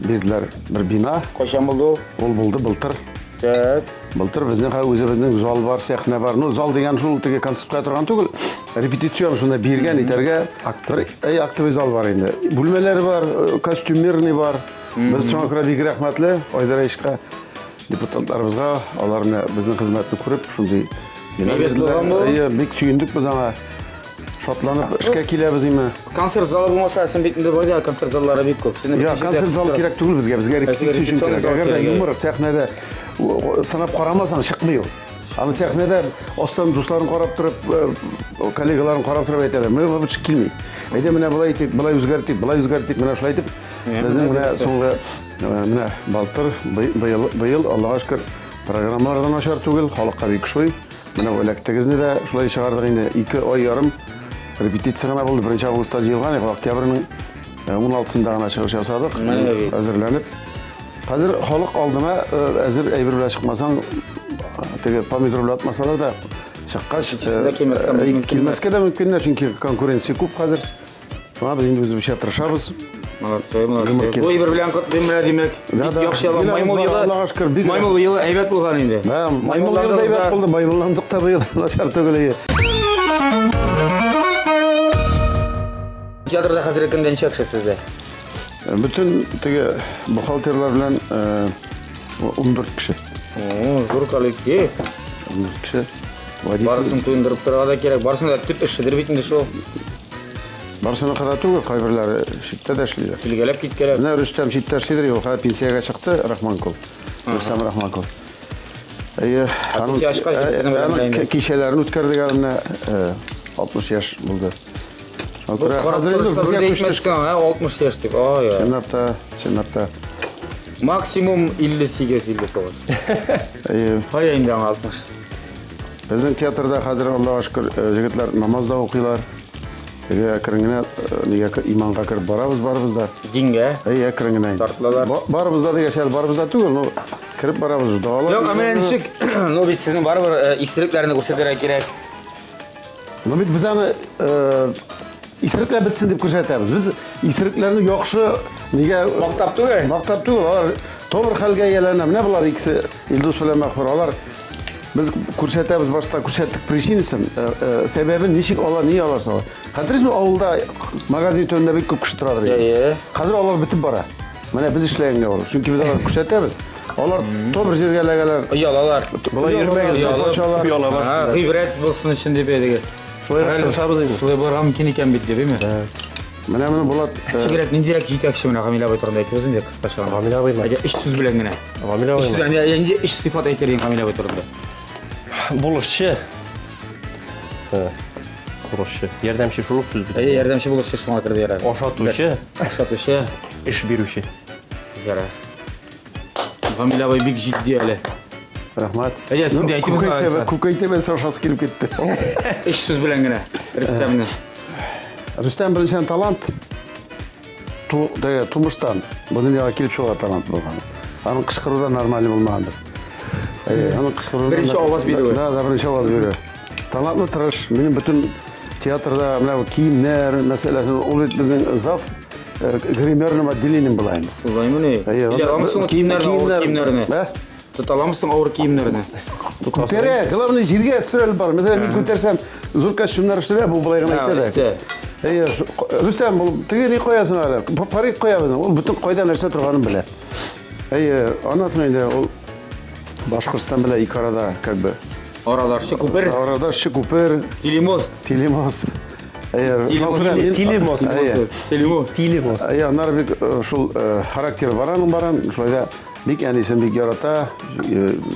бирделәр бер бина. Кайчан булды ул? Ул булды былтыр. Так. Былтыр безнең хәзер үзебезнең зал бар, сәхнә бар. Ну, зал дигән шул теге концерт куя торган түгел. Репетицион шунда биргән, итәргә. Актовый. Әй, актовый зал бар инде. Бүлмәләр бар, костюмерный бар. Без шуңа күрә бик рәхмәтле Айдар Әйшкә, депутатларыбызга, алар менә безнең хезмәтне күреп, шундый бина Әйбәт бирделәр. булган бу. Әйе, бик сөендек без аңа. Шатланып эшкә киләбез име. Концерт залы булмаса, син бит инде байда концерт заллары бик күп. Син Я, концерт залы кирәк түгел безгә, безгә репетиция өчен репетиционный кирәк. зал Әгәр дә кирәк, юмор сәхнәдә сынап карамасаң, чыкмый ул. Аны сәхнәдә астан дусларын карап торып, коллегаларын карап торып әйтәләр. Менә бу чык килми. Әйдә менә болай итик, болай үзгәртик, болай үзгәртик, менә шулай итеп. Безнең менә соңгы менә былтыр, быел, быел Аллага шөкер, программалар да начар түгел, халыкка бик ошый. Менә эләктегезне дә шулай чыгардык инде. 2 ай ярым репетиция гына булды. 1 августта җыелган идек, октябрьнең 16-сында гына чыгыш ясадык. Әзерләнеп. Хәзер халык алдына әзер әйбер белән чыкмасаң, теге помидор белән атмасалар да, чыккач, килмәскә дә мөмкиннәр, чөнки конкуренция күп хәзер. Шуңа без инде үзебезчә тырышабыз. Молодцы, молодцы. Бу әйбер белән котлыйм менә димәк. Да, да. Яхшы ялан. Маймыл елы. Аллага шөкер, бик Маймыл елы әйбәт булган инде. Да, маймыл елы да әйбәт булды, маймылландык та быел начар түгел иде. Театрда хәзерге көндә ничә кеше сездә? Бөтен теге бухгалтерлар белән 14 кеше. О, зур коллектив. 14 кеше. Водитель. Барысын туендырып торырга да кирәк. Барысын да төп эшедер бит инде шул. Барысына кадәр түгел, кайберләре читтә дә эшлиләр. Килгәләп киткәләп. Менә Рөстәм читтә эшлидер, юк, хәзер пенсиягә чыкты Рахманкул. Рөстәм Рахманкул. Әйе, аның пенсия чыккач, сезнең белән аның инде. кичәләрен үткәрдек әле менә 60 яшь булды. Шуңа күрә хәзер инде безгә күчте. Әйтмәссең, 60 яшь дип. Ай, ай. Чынлап та, чынлап та. Максимум 58-59. Әйе. Кая инде аңа 60? Безнең театрда хәзер Аллага шөкер, егетләр намаз да укыйлар. Теге әкрен генә нигә иманга кереп барабыз, барыбыз да. Дингә. Әй, әкрен генә. Тартылалар. Барыбыз да дигәч, әле барыбыз да түгел, но кереп барабыз, догалар. Юк, ә менә ничек, ну бит сезнең барыбер исерекләрне күрсәтергә кирәк. Ну бит без аны исерекләр бетсен дип күрсәтәбез. Без исерекләрне яхшы нигә мактап түгел? Мактап түгел, алар тобыр хәлгә ияләнә. Менә болар икесе, Илдус белән Мәгъфур, алар без күрсәтәбез, башта күрсәттек причинасын, сәбәбен, ничек алар, ни алар сала. Хәтерегезме, авылда магазин төбендә бик күп кеше торадыр инде. Әйе. Хәзер алар бетеп бара. Менә без эшләгәнгә алар. Чөнки без аларны күрсәтәбез. Алар то бер җиргә эләгәләр. Оялалар. Болай йөрмәгез, качалар. Ага, гыйбрәт булсын өчен дип әйдеге. Шулай тырышабыз инде. Шулай булырга мөмкин икән бит дип, әйме? Менә моны Булат Ничегрәк, ниндирәк җитәкче менә Гамил абый турында әйтегез инде кыскача гына. Гамил абыймы? Әйдә, өч сүз белән генә. Гамил Өч сүз абыймы? белән, инде өч сыйфат әйтер идең Гамил абый турында. Булышчы. Булышчы. Ярдәмче шул ук сүз бит. Әйе, ярдәмче булышчы шуңа керде ярар. Ашатучы. Ашатучы. Эш бирүче. Ярар. Гамил абый бик җитди әле. Рәхмәт. Әйдә, син дә әйтеп узма. Күкәй тәбәсе ашасы килеп китте. Өч сүз белән генә. Рөстәмне. Рөстәм беренчедән талант. Тумыштан бу дөньяга килеп чыга талант булган. Аның кычкыруы да нормаль булмагандыр. Әйе, аның кычкыруы. Беренче аваз бирүе. Да, да, беренче аваз бирүе. Талантлы, тырыш. Минем бөтен Театрда менә бу киемнәр мәсьәләсен, ул бит безнең зав гримерным отделением була инде. Шулаймыни? Әйе, Килә аламы соң киемнәрне, авыр киемнәрне? Ә? Тота аламы соң авыр киемнәрне? Күтәрә, главное җиргә өстерәлеп бар. Мәсәлән, мин күтәрсәм, зур костюмнар өстерә, бу болай гына әйтә дә. Әйе, Рөстәм, бу теге ни куясың әле? Парик куябыз. Ул бөтен кайда нәрсә торганын белә. Әйе, аннан соң инде ул Башкортстан белән ике арада, как бы. Арадашчы күпер. Арадашчы күпер. Телемост. Телемост. Әйе, Телемост. Телемост. Телемост. Әйе, аннары бик шул характеры бар аның баран, шулай да бик әнисен бик ярата,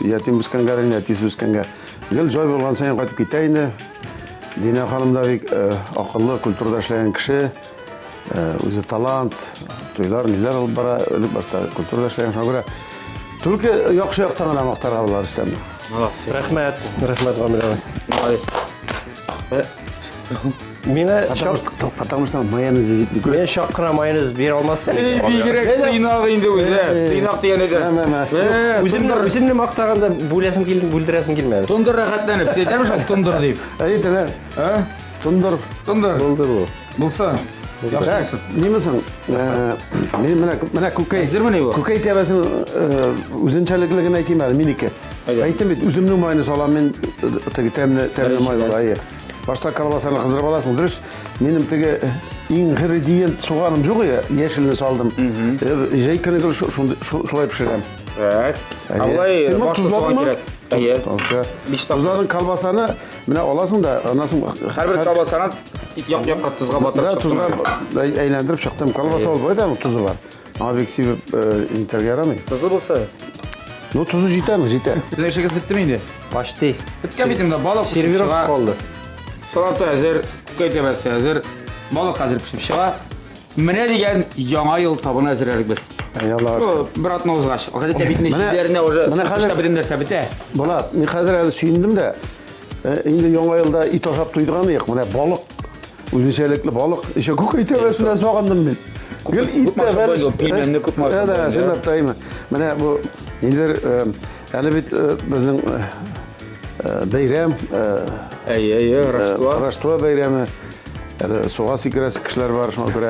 ятим үскәнгә, әтисе үскәнгә. Гел җай булган саен кайтып китә инде. Динә ханым да бик акыллы, культурада эшләгән кеше. Үзе талант, туйлар, ниләр алып бара, элек башта культурада эшләгән, шуңа күрә только яхшы яктан гына мактарга була Рөстәмне. Молодцы. Рәхмәт, рәхмәт, Гамил абый. Молодец. Миңа Потому что майонез җитми. Миңа чак кына майонез бирә алмассың. Бигрәк тыйнак инде үзе. Тыйнак дигән иде. Үземне үземне мактаганда бүләсем килде, бүлдерәсем килмәде. Тондыр рәхәтләнеп. Сез әйтәме шул тондыр дип? Әйтәләр. А? Тондыр. Тондыр. Булды бу. Булса. Яхшы булсын. Ниме соң? Мин менә менә күкәй. Әзермени бу? Күкәй тәбәсенең үзенчәлеклеген әйтим әле, минеке. Әйтем бит, үземнең майны салам мин теге тәмле тәмле май була. Әйе. Башта колбасаны кыздырып аласың, дөрес. Минем теге ингредиент суганым юк я, яшелне салдым. Җәй көне гел шулай пешерәм. Так. Алай Син моны тозладыңмы? Әйе. Тозладың колбасаны, менә аласың да, аннан соң һәрбер колбасаны як-якка тозга батырып Да, тозга әйләндереп чыктым. Колбаса ул болай да тозы бар. Аңа бик сибеп нитәргә ярамый. Тозлы булса. Ну, тозы җитәме? Җитә. Сезнең эшегез беттеме инде? Почти. Беткән бит инде, балык пешеп Сервировка чыга. калды. Салаты әзер, күкәй тәбәсе әзер, балык әзер пешеп чыга. Менә дигән яңа ел табыны әзерләдек без. Әй, Аллага Ну, бер атна узгач. Гадәттә бит инде Менә- җилләренә уже менә хәзер- кышта бөтен нәрсә бетә. Булат, мин хәзер әле сөендем дә. Инде яңа елда ит ашап туйдырган идек. Менә балык, үзенчәлекле балык. Еще күкәй тәбәсенә сагындым мин. Гел ит Күп тә ашап бәлеш. була, пилмәнне күп ашап Да, да, була. чынлап та әйме. Менә бу ниндидер, әле бит безнең бәйрәм, Әйе, әйе, Раштуа. Раштуа бәйрәме. Әле суга сикерәсе кешеләр бар, шуңа күрә.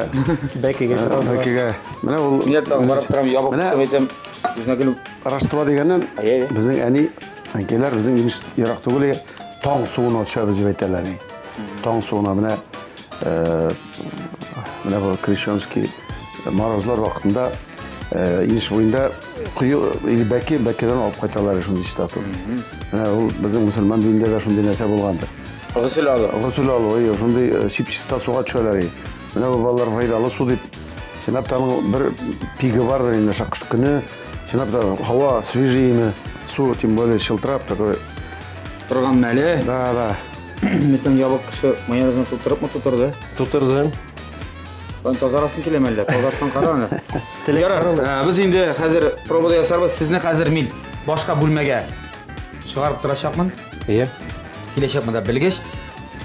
Бәкегә. Бәкегә. Менә ул Мин тагын барып торам, ябык Менә тотып әйтәм. Үзенә килеп. Раштуа дигәннән Әйе, әйе. безнең әни, әнкәйләр безнең инеш ерак түгел, таң суына төшәбез дип әйтәләр. Таң суына менә менә бу крещенский морозлар вакытында инеш буенда кое или бәке, бәкедән алып кайталар шундый чиста су. Менә ул безнең мөселман динендә дә шундый нәрсә булгандыр. Госел алу. Госел алу, әйе, шундый чип-чиста суга төшәләр. Менә бу балалар файдалы су дип. Чынлап та аның бер пигы бардыр инде, кыш көне. Чынлап та һава свежийме, су тем более чылтырап такой. Торган мәле. Да, да. Митен ябык кеше майонезны тутырыпмы тутырды? Тутырдым. Ан тазарасың киләме әллә? Тазарсаң кара аны. Ярар, без инде хәзер пробада ясарбыз. Сезне хәзер мин башка бүлмәгә чыгарып торачакмын. Әйе. Киләчәк монда белгеч.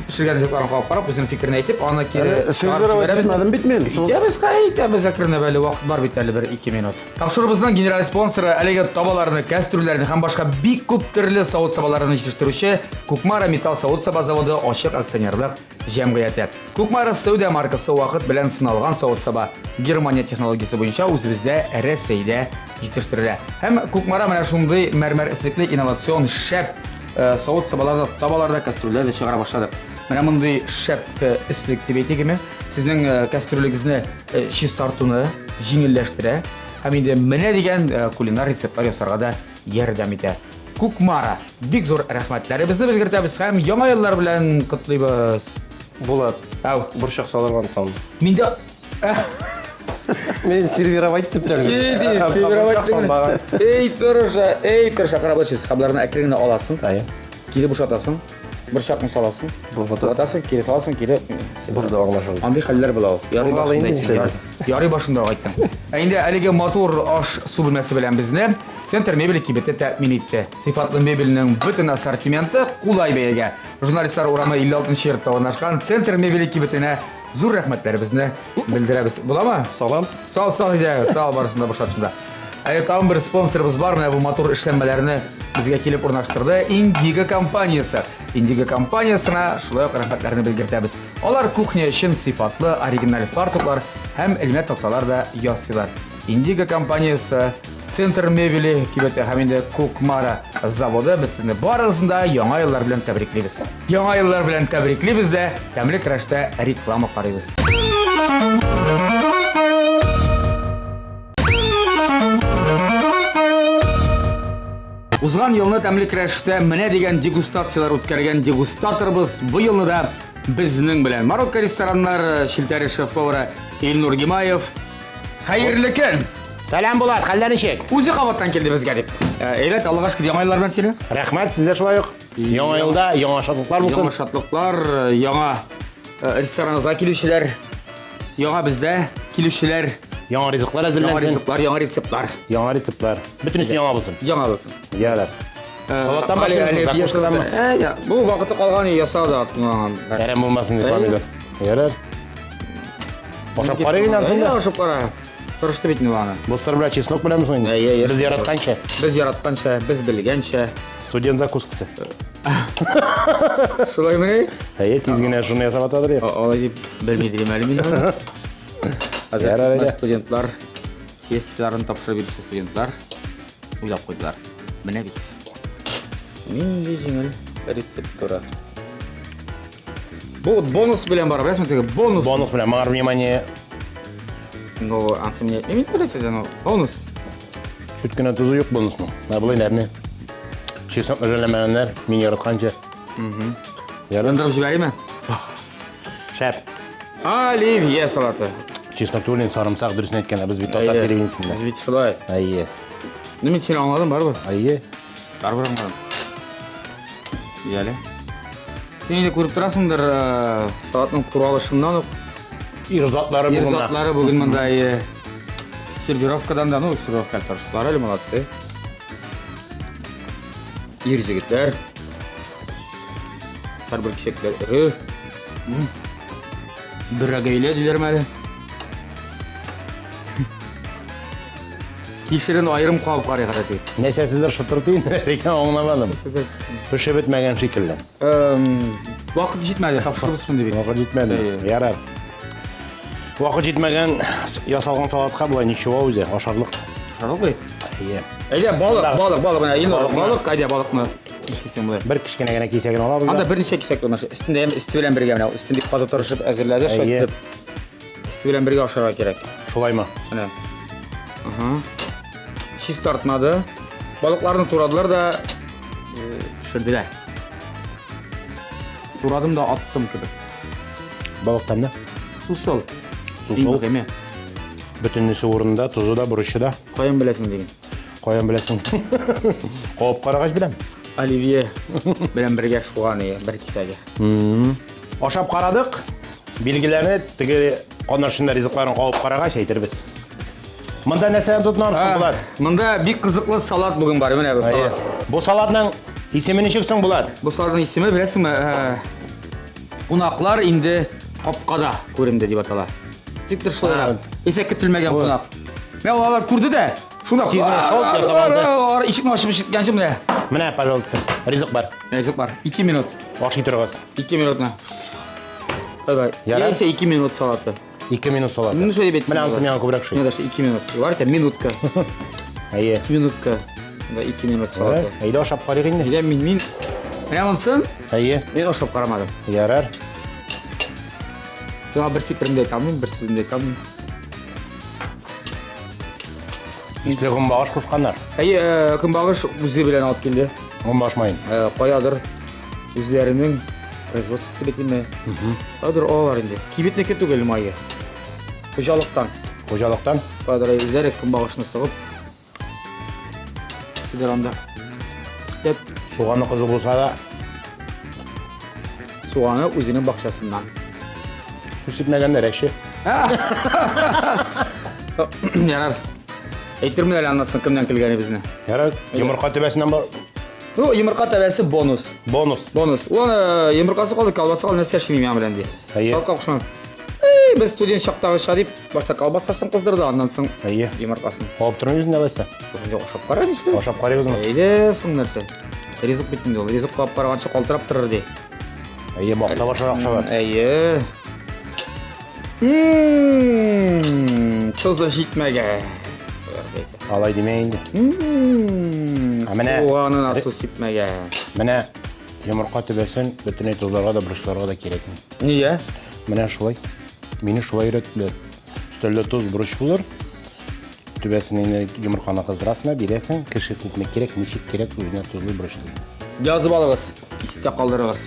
Пешергән ризыкларын карап карап, үзенең фикерен әйтеп, аны кире Әле сервировать итмәдем бит мин. Итәбез, хәй, итәбез әкренләп әле вакыт бар бит әле бер 2 минут. Тапшыруыбызның генераль спонсоры әлеге табаларны, кәстрүлләрне һәм башка бик күп төрле савыт-сабаларны җитештерүче Кукмара металл савыт-саба заводы ачык акционерлык җәмгыяте. Кукмара сәүдә маркасы вакыт белән сыналган савыт-саба Германия технологиясе буенча үзебездә Рәсәйдә җитештерелә. Һәм Кукмара менә шундый мәрмәр эслекле инновацион шәп савыт-сабалар да, табалар да, кастрюльләр дә чыгара башлады. Менә мондый шәп эслек дип әйтикме, сезнең кастрюлегезне чистартуны җиңелләштерә һәм инде менә дигән кулинар рецептлар ясарга да ярдәм итә. Кукмара, бик зур рәхмәтләребезне белгертәбез һәм яңа еллар белән котлыйбыз. Булат, Ау. борчак салырга онытам. Миндә Мин сервировать дип тә. Эй, сервировать дип. Эй, тырыша, эй, тырыша, карап эчәсез. Хабларны әкрен генә аласың. Әйе. Кире бушатасың. Борчакны саласың. Бушатасың. Кире саласың, кире. Булды, аңлашылды. Андый хәлләр була ул. Ярый Булгалы башында инде әйттең, нишләбез? ярый башында ук әйттең. Ә инде әлеге матур аш су бүлмәсе белән безне Центр мебели кибете тәэмин итте. Сыйфатлы мебельнең бөтен ассортименты кулай бәягә. Журналистлар урамы 56 йортта урнашкан Центр мебели кибетенә зур рәхмәтләребезне белдерәбез. Буламы? Салам. Сал, сал, әйдә, сал барысын да бушат шунда. Әле тагын бер спонсорыбыз бар, менә бу матур эшләнмәләрне безгә килеп урнаштырды. Индиго компаниясе. Индиго компаниясенә шулай ук рәхмәтләрне белгертәбез. Алар кухня өчен сыйфатлы оригиналь фартуклар һәм элмә такталар да ясыйлар. Индиго компаниясе, Центр мебели кибете һәм инде Кукмара заводы без сезне барыгызны да яңа еллар белән тәбриклибез. Яңа еллар белән тәбриклибез дә, тәмле көрәштә реклама карыйбыз. Узган елны тәмле көрәштә менә дигән дегустацияләр үткәргән дегустаторыбыз бу елны да безнең белән. Марокко рестораннар челтәре шеф-повары Илнур Гимаев. Хәерле көн! Сәлам, Булат, хәлләр ничек? Үзе кабаттан килде безгә дип. Әйбәт, Аллага шөкер, яңа еллар белән сине. Рәхмәт, сездә шулай ук. Яңа елда яңа шатлыклар булсын. Яңа шатлыклар, яңа рестораныбызга килүчеләр, яңа бездә килүчеләр. Яңа ризыклар әзерләнсен. Яңа ризыклар, яңа рецептлар. Яңа рецептлар. Бөтенесе яңа булсын. Яңа булсын. Ярар. Салаттан башлыйбыз, закускаданмы? Бу вакыты калган ясау да атмаган. Әрәм булмасын дип помидор. Ярар. Ашап карыйк инде ансын да. Ашап кара. Тырышты бит инде аны. Бу сыр белән чеснок белән соң инде. Без яратканча. Без яратканча, без белгәнчә. Студент закускасы. Шулаймыни? Әйе, тиз генә шуны ясап атадыр. Алай дип белми дим әле мин. Хәзер студентлар сессияләрен тапшырып йөрүче студентлар уйлап куйдылар. Менә бит. Нинди җиңел рецептура. Бу бонус белән бара, беләсеңме теге бонус. Бонус белән, моңар внимание. Ну, ансы мне не беләсез, но бонус. Чүт кенә тузы юк бонусның. Ә болай нәрне. Чеснокны жәлләмәгәннәр, мин яратканча. Яндырып җибәрәйме? Шәп. Оливье салаты. Чеснок түгел, сарымсак дөресен әйткәндә, без бит татар телевидениесендә. Без бит шулай. Әйе. Ну, мин сине аңладым барыбер. Әйе. Барыбер аңладым. Яле. Син инде күреп торасыңдыр, салатның туралышыннан ук. Ир затлары бүген. Ир затлары бүген монда, әйе. Сервировкадан да, ну, сервировка тырыштылар әле, молодцы. Ир җегетләр. Һәрбер кисәкләр эре. Берәгәйле диләрме әле? Кишерен аерым кабып карыйк әле дип. Нәрсәседер шытыртый, нәрсә икәнен аңламадым. Пешеп бетмәгән шикелле. Вакыт җитмәде, тапшырыбыз шундый бит. Вакыт җитмәде. Ярар. Вакыт җитмәгән ясалган салатка болай ничего үзе, ашарлык. Ашарлык бит. Әйе. Әйдә, балык, балык, балык, менә инде балык, әйдә балыкны. Нишлисең болай? Бер кечкенә генә кисәген алабыз да. Анда берничә кисәк бар. Өстендә һәм өсте белән бергә менә өстен бик каты тырышып әзерләде. Шулай итеп. Өсте белән бергә ашарга кирәк. Шулаймы? Менә. Ага. Чистартмады. Балыкларны турадылар да пешерделәр. Турадым да аттым кебек. Балык тәмле. Сусыл. Сусыл. Бөтенесе урында, тозы да, борычы да. Каян беләсең диген? Каян беләсең? Кабып карагач беләм. Оливье белән бергә шуган ие, бер кисәге. Ашап карадык. Билгеләрне теге катнашында ризыкларын кабып карагач әйтербез. Монда нәрсәдән тотынабыз соң, Булат? Монда бик кызыклы салат бүген бар, менә бу салат. Бу салатның исеме ничек соң, Булат? Бу салатның исеме, беләсеңме, кунаклар инде капкада күренде дип атала. Никтер шулайрак. Исә көтелмәгән кунак. Менә алар күрде дә, шунда тиз генә шалт ясап алды. Алар ишекне ачып ишеткәнче менә. Менә, пожалуйста, ризык бар. Ризык бар. 2 минут. Ашый торыгыз. 2 минутны. Давай. Яисә 2 минут салаты. 2 минут салаты. Ну, шулай дип Менә анысы миңа күбрәк ошый. Менә даже 2 минут. Бар икән, минутка. Әйе. 2 минутка. Да, 2 минут салаты. Әйдә ашап карыйк инде. Әйдә мин мин. Менә монсын. Әйе. Мин ашап карамадым. Ярар. Сиңа бер фикеремне әйтә алмыйм, бер сүземне әйтә алмыйм. Итле гомбагыш кушканнар. Әйе, э, көнбагыш үзе белән алып килде. Гомбагыш маен. Э, каядыр үзләренең производствосы бит инде. Каядыр алалар инде. Кибетнеке түгел мае. Хуҗалыктан. Хуҗалыктан? Каядыр үзләре көнбагышны сыгып Сидер анда. Өстәп. Суганы кызу булса да. Суганы үзенең бакчасыннан. Су сипмәгәннәр әче. Ярар. Әйтермен әле аннан кемнән килгәнебезне. Ярар, йомырка төбәсеннән бар. Ну, йомырка тәбәсе бонус. Бонус. Бонус. Ул аны йомыркасы калды, колбасы калды, нәрсә эшлим миңа белән ди. Әйе. Салка кушмам. Эй, Без студент чактагыча дип, башта колбасасын кыздырды, аннан соң Әйе. йомыркасын. Кабып тормыйбыз инде алайса. Инде ашап кара нишләп? Ашап карыйбызмы? Әйдә, соң нәрсә? Ризык бит инде ул. Ризык кабып караганчы калтырап торыр ди. Әйе, мактап ашар акчалар. Әйе. Тозы җитмәгән. Алай димә инде. Ә менә Суганына су сипмәгән. Менә йомырка түбәсен бөтенләй тозларга да, борычларга да кирәкми. Нигә? Менә шулай. Мине шулай өйрәттеләр. Өстәлдә тоз, борыч булыр. Түбәсен инде йомырканы кыздырасың да бирәсең. Кеше күпме кирәк, ничек кирәк, үзенә тозлы, борычлы. Язып алыгыз, истә калдырыгыз.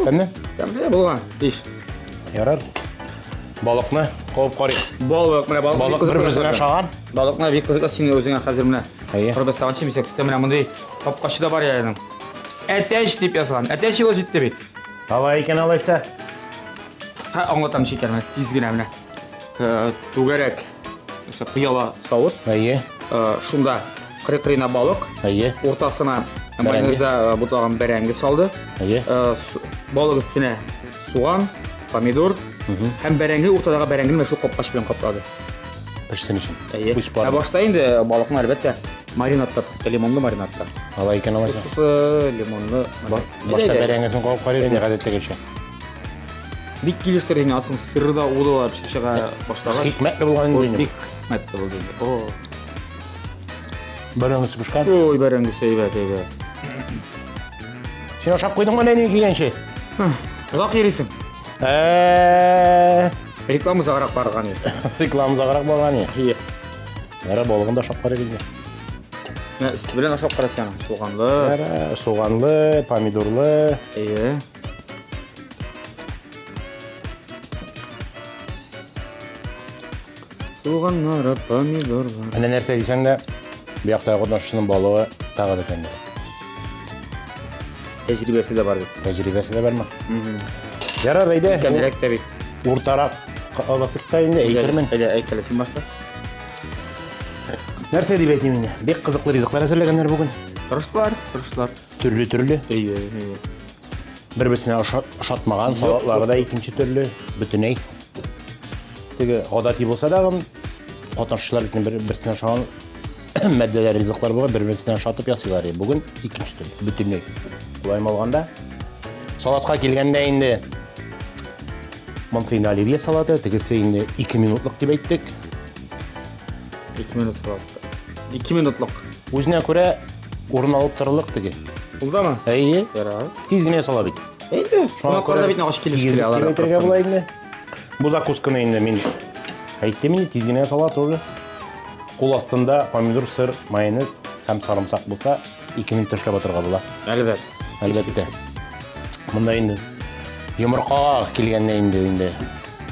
Тәмле? Тәмле булган. Иш. Ярар. Балыкны кабып карыйк. Балык, менә балык. Балык бер-берсенә ошаган. Балыкны бик кызыклы син үзеңә хәзер менә. Әйе. Корып ясаган чимисәк, өстә менә мондый капкачы да бар я аның. Әтәч дип язган. Әтәч елы җитте бит. Алай икән алайса. Һә, аңлатам шикәр менә тиз генә менә. Э, Түгәрәк Нәрсә, пыяла савыт. Әйе. Э, Шунда кырый-кырыена балык, Әйе. уртасына Бәрәңге. майонезда э, бутлаган бәрәңге салды. Әйе. Э, Балык өстенә суган, помидор һәм бәрәңге уртадагы бәрәңгене менә шул капкач белән каплады. Пешсен өчен. Әйе. Үз Ә пары. башта инде балыкны әлбәттә маринадта тотты, лимонлы маринадта. Алай икән алайса. Уксусы, лимонлы. Башта бәрәңгесен кабып карыйк инде гадәттәгечә. Бик килештерде инде, асын сыры да уды да пешеп чыга башлагач. Хикмәтле булган инде. Бик хикмәтле булды инде. О. Бәрәңгесе пешкән. Ой, бәрәңгесе әйбәт, әйбәт. Син ашап куйдыңмы әллә ни килгәнче? Озак йөрисең. Ә, Реклама озаграк барган иде. Реклама озаграк барган иде. Ие. Яра балыгын да ашап карыйк инде. Менә сөт белән ашап кара син аны. Суганлы. Яра, суганлы, помидорлы. Ие. Суганнары, помидорлар. Менә нәрсә дисәң дә, бу яктагы катнашучының балыгы тагы да тәмлерәк. Тәҗрибәсе дә бар бит. Тәҗрибәсе дә бармы? Ярар, әйдә. Икәнрәк тә бит. Уртарак аласык та инде, әйтермен. Әйдә, әйт әле, син башла. Нәрсә дип әйтим инде? Бик кызыклы ризыклар әзерләгәннәр бүген. Тырыштылар, тырыштылар. Төрле-төрле. Әйе, әйе. Бер-берсенә ошатмаган салатлары да икенче төрле, бөтенләй. Теге гадәти булса да, катнашучылар бит бер-берсенә ошаган матдәләр, ризыклар булган, бер-берсенә ошатып ясыйлар. Бүген икенче төрле, бөтенләй. Шулай алганда, салатка килгәндә инде монысы инде оливье салаты, тегесе инде 2 минутлык дип әйттек. 2 минут салат. 2 минутлык. Үзенә күрә урын алып торырлык теге. Булдымы? Әйе. Ярар. Тиз генә сала бит. Әйе. Кунаклар да бит агач килеп килә алар. Әйтергә була инде. Бу закусканы инде мин әйттем инде, тиз генә сала тоже. Кул астында помидор, сыр, майонез һәм сарымсак булса, 2 минут эшләп атырга була. Әлбәттә. Әлбәттә. Монда инде йомыркага килгәндә инде инде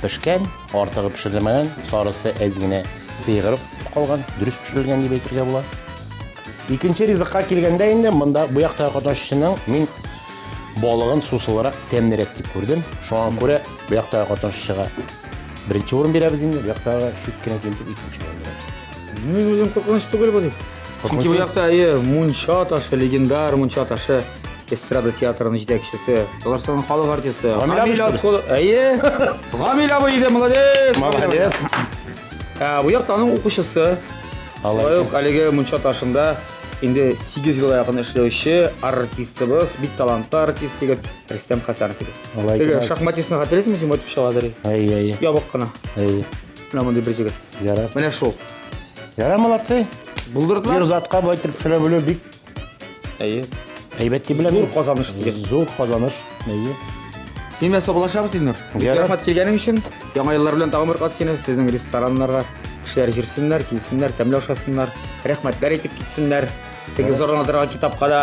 пешкән, артыгы пешерелмәгән, сарысы әз генә сыйгырып калган, дөрес пешерелгән дип әйтергә була. Икенче ризыкка килгәндә инде монда бу якта катнашучының мин балыгын сусылрак, тәмлерәк дип күрдем. Шуңа күрә бу якта катнашучыга беренче урын бирәбез инде, бу яктагы чүт кенә килеп икенче урын бирәбез. Мин үзем куркыныч түгел бу дип. Чөнки бу якта әйе, Мунча ташы, легендар Мунча ташы эстрада театрының җитәкчесе, Татарстанның халык артисты Гамил абый. Әйе. Гамил абый иде, молодец. Молодец. Бу якта аның укучысы. Шулай ук әлеге Мунча ташында инде 8 елга якын эшләүче артистыбыз, бик талантлы артист егет Рөстәм Хәсәнов иде. Теге шахматистны хәтерлисеңме син, үтеп чыга дери. Әйе, әйе. Ябык кына. Әйе. Менә мондый бер егет. Ярар. Менә шул. Ярар, молодцы. Булдырдылар. Бер затка болай итеп пешерә белү бик Әйе. әйбәт дип беләм. Зур казаныш дигән. Зур казаныш. Әйе. Син белән саубуллашабыз, Илнур. Бик Ярар. рәхмәт килгәнең өчен. Яңа еллар белән тагын бер кат сине сезнең рестораннарга кешеләр җирсеннәр, килсеннәр, тәмле ашасыннар, рәхмәтләр әйтеп китсеннәр. Теге зарлана торган китапка да.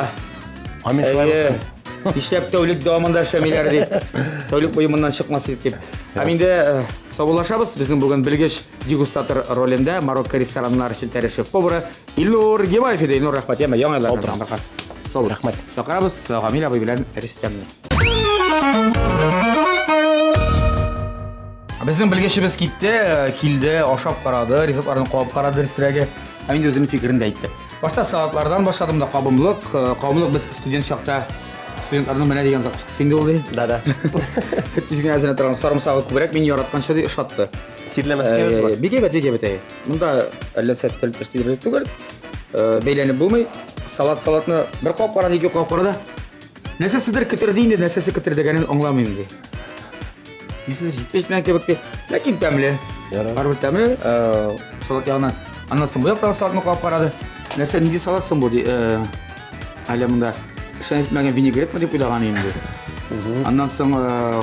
Амин шулай Әйе. булсын. Нишләп тәүлек дәвамында эшләмиләр дип. Тәүлек буе моннан чыкмас идек дип. Һәм инде э, саубуллашабыз. Безнең бүген белгеч дегустатор ролендә Марокко рестораннар челтәре шеф-повары Илнур Гимаев иде. Илнур, рәхмәт. Яме, яңа еллар белән. Сау торыгыз. Сау бул. Рәхмәт. Чакырабыз Гамил абый белән Рөстәмне. Безнең белгечебез китте, килде, ашап карады, ризыкларны кабып карады дөресрәге. Һәм инде үзенең фикерен дә әйтте. Башта салатлардан башладым да кабымлык. Кабымлык без студент чакта Студентларның менә дигән закускасы инде ул ди. Да, да. Тиз генә әзерләнә торган сарымсагы күбрәк мин яратканча ди ошатты. Чирләмәскә кирәк. Бик әйбәт, бик әйбәт. Монда әллә нәрсә тел теш тидерерлек түгел. Бәйләнеп булмый. Салат салатны бер кап карады, ике кап карады. Нәрсәседер кетерде инде, нәрсәсе кетердегәнен аңламыйм ди. Нәрсәседер җитмәгән кебек ди. Ләкин тәмле. Барыбер тәмле. Салат ягыннан. Аннан соң бу яктагы салатны кап карады. Нәрсә, нинди салат соң бу ди. Әле монда эшләнеп бетмәгән винегретмы дип уйлаган инде. Аннан соң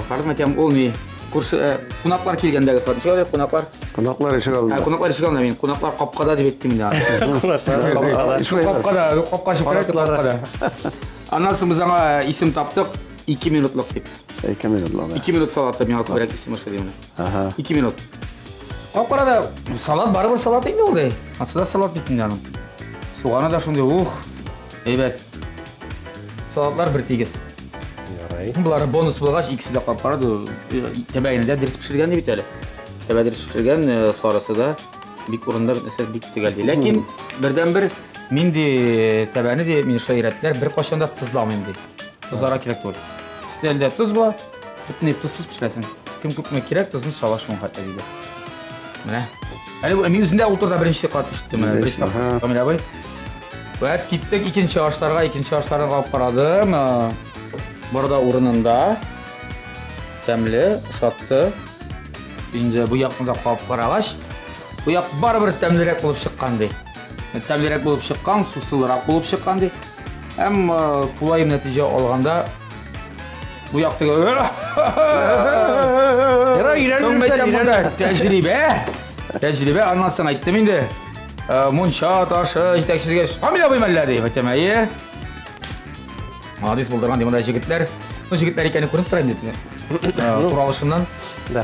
карадым, әйтәм, ул ни, күрше кунаклар килгәндәге салат. Ничек алай кунаклар? Кунаклар ишек алдында. Кунаклар ишек алдында мин кунаклар капкада дип әйттем инде. Кунаклар капкада. Капкада, капка ачып керә, капкада. Аннан соң без аңа исем таптык, 2 минутлык дип. 2 минутлык. 2 минут салаты миңа күбрәк исем ошый дим. Ага. 2 минут. Капкада салат барыбер салат инде ул ди. Ансы да салат бит инде аның. Суганы да шундый, ух, әйбәт. Салатлар бер тигез. Ярай. Болары бонус булгач, икесе дә кап карады. Тәбәгенә дә дөрес пешергән ди бит әле. Тәбә дөрес пешергән, сарысы да бик урында, бит нәрсә бик төгәл ди. Ләкин бердән-бер мин ди тәбәне ди, мине шулай өйрәттеләр, беркайчан да тозламыйм ди. Тозларга кирәк түгел. Өстәлдә тоз була, бөтенләй тозсыз пешерәсең. Кем күпме кирәк, тозын сала шуның хәтле диде. Менә. Әле бу мин үземдә ул турыда беренче кат ишеттем, менә беренче тапкыр. Камил абый. Вәт киттек икенче ашларга, икенче ашларны алып карадым. Бар да урынында. Тәмле, ошатты. Инде бу якны да кабып карагач, бу як барыбер тәмлерәк булып чыккан ди. Тәмлерәк булып чыккан, сусылрак булып чыккан ди. Һәм тулаем нәтиҗә алганда бу як теге Тәҗрибә. Тәҗрибә, аннан соң әйттем инде. Мунча ташы җитәкчесегә Камил абый мәллә ди. Әйтәм, әйе. Молодец булдырган ди монда җегетләр. Ну, җегетләр икәне күренеп тора инде. Туралышыннан.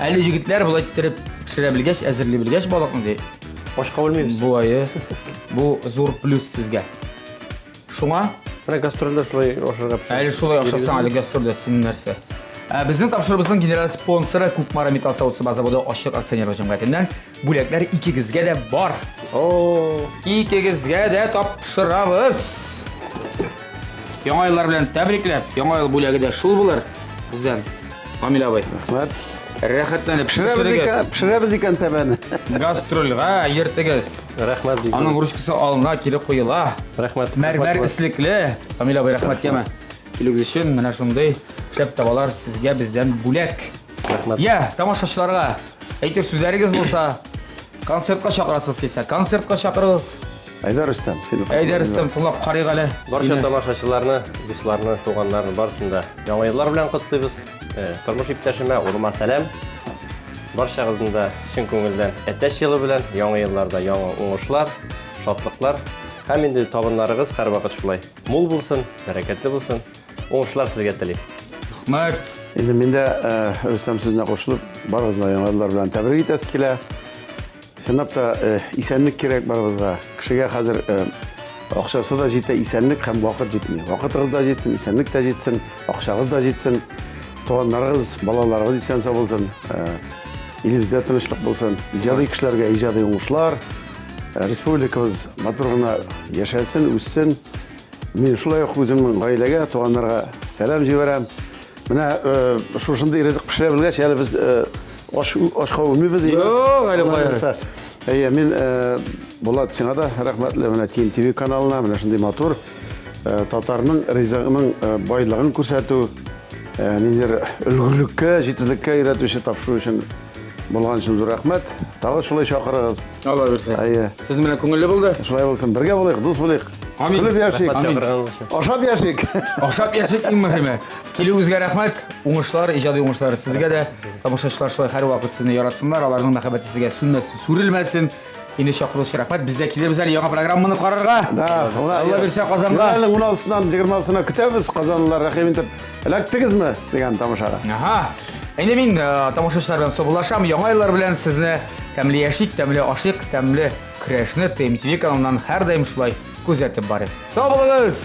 Әле җегетләр болай иттереп пешерә белгәч, әзерли белгәч балыкны ди. Башка белмибез. Бу әйе. Бу зур плюс сезгә. Шуңа Менә гастрольдә шулай ашарга пешерә. Әле шулай ашасаң, әле гастрольдә син нәрсә? Безнең тапшыруыбызның генераль спонсоры Кукмара металл савыт-саба заводы ачык акционерлык җәмгыятеннән бүләкләр икегезгә дә бар. О, Икегезгә дә тапшырабыз. Яңа еллар белән тәбрикләп, яңа ел бүләге дә шул булыр бездән. Камил абый. Рәхмәт. Рәхәтләнеп пешерәбез икән, пешерәбез икән тәбәне. Гастрольгә йөртегез. Рәхмәт бик. Аның ручкасы алына, кире куела. Рәхмәт. Мәрмәр эслекле. Камил абый, рәхмәт яме. Килүегез өчен менә шундый шәп табалар сезгә бездән бүләк. Рәхмәт. Я, тамашачыларга әйтер сүзләрегез булса, концертка чакырасыз килсә, концертка чакырыгыз. Әйдә, Рөстәм. Әйдә, Рөстәм, тыңлап карыйк әле. Барча тамашачыларны, дусларны, туганнарны барысын да яңа еллар белән котлыйбыз. Тормыш иптәшемә, улыма сәлам. Барчагызны да чын күңелдән әтәч елы белән, яңа елларда яңа уңышлар, шатлыклар һәм инде табыннарыгыз һәрвакыт шулай мул булсын, бәрәкәтле булсын. Уңышлар сезгә телим. Рәхмәт. Инде мин дә Рөстәм сүзенә кушылып, барыгызны да яңа еллар белән тәбрик итәсе килә. Чынлап та, исәнлек кирәк барыбызга. Кешегә хәзер акчасы да җитә, исәнлек һәм вакыт җитми. Вакытыгыз да җитсен, исәнлек тә җитсен, акчагыз да җитсен. Туганнарыгыз, балаларыгыз исән-сау булсын. Илебездә тынычлык булсын. Иҗади кешеләргә иҗади уңышлар. Республикабыз матур гына яшәсен, үссен. Мин шулай ук үземнең гаиләгә, туганнарга сәлам җибәрәм. Менә шушындый ризык пешерә белгәч, әле без аш ашка үлмибез. Юк, әле кая. Әйе, мин Булат сиңа да рәхмәтле. Менә TMTV каналына менә шундый матур татарның ризыгының байлыгын күрсәтү, ниндидер өлгерлеккә, җитезлеккә өйрәтүче тапшыру өчен булган өчен зур рәхмәт. Тагы шулай чакырыгыз. Алла бирсә. Әйе. Сезнең белән күңелле булды. Шулай булсын. Бергә булыйк, дус булыйк. Амин. Көлеп яшик. Амин. Ашап яшик. Ашап яшик иң мөһиме. Килүегезгә рәхмәт. Уңышлар, иҗади уңышлар сезгә дә. Тамашачылар шулай һәрвакыт сезне яратсыннар, аларның мәхәббәте сезгә сүнмәсен, сүрелмәсен. Инде чакыручы рәхмәт. Без дә килербез әле яңа программаны карарга. Да, Алла бирсә Казанга. Елның 16-сыннан 20-сына көтәбез. Казанлылар рәхим итеп эләктегезме дигән тамашага. Ага. Инде мин тамашачылар белән саубуллашам. Яңа еллар белән сезне тәмле яшик, тәмле ашыйк, тәмле көрәшне TMTV каналыннан һәрдаим шулай күзәтеп барыйк. Сау булыгыз!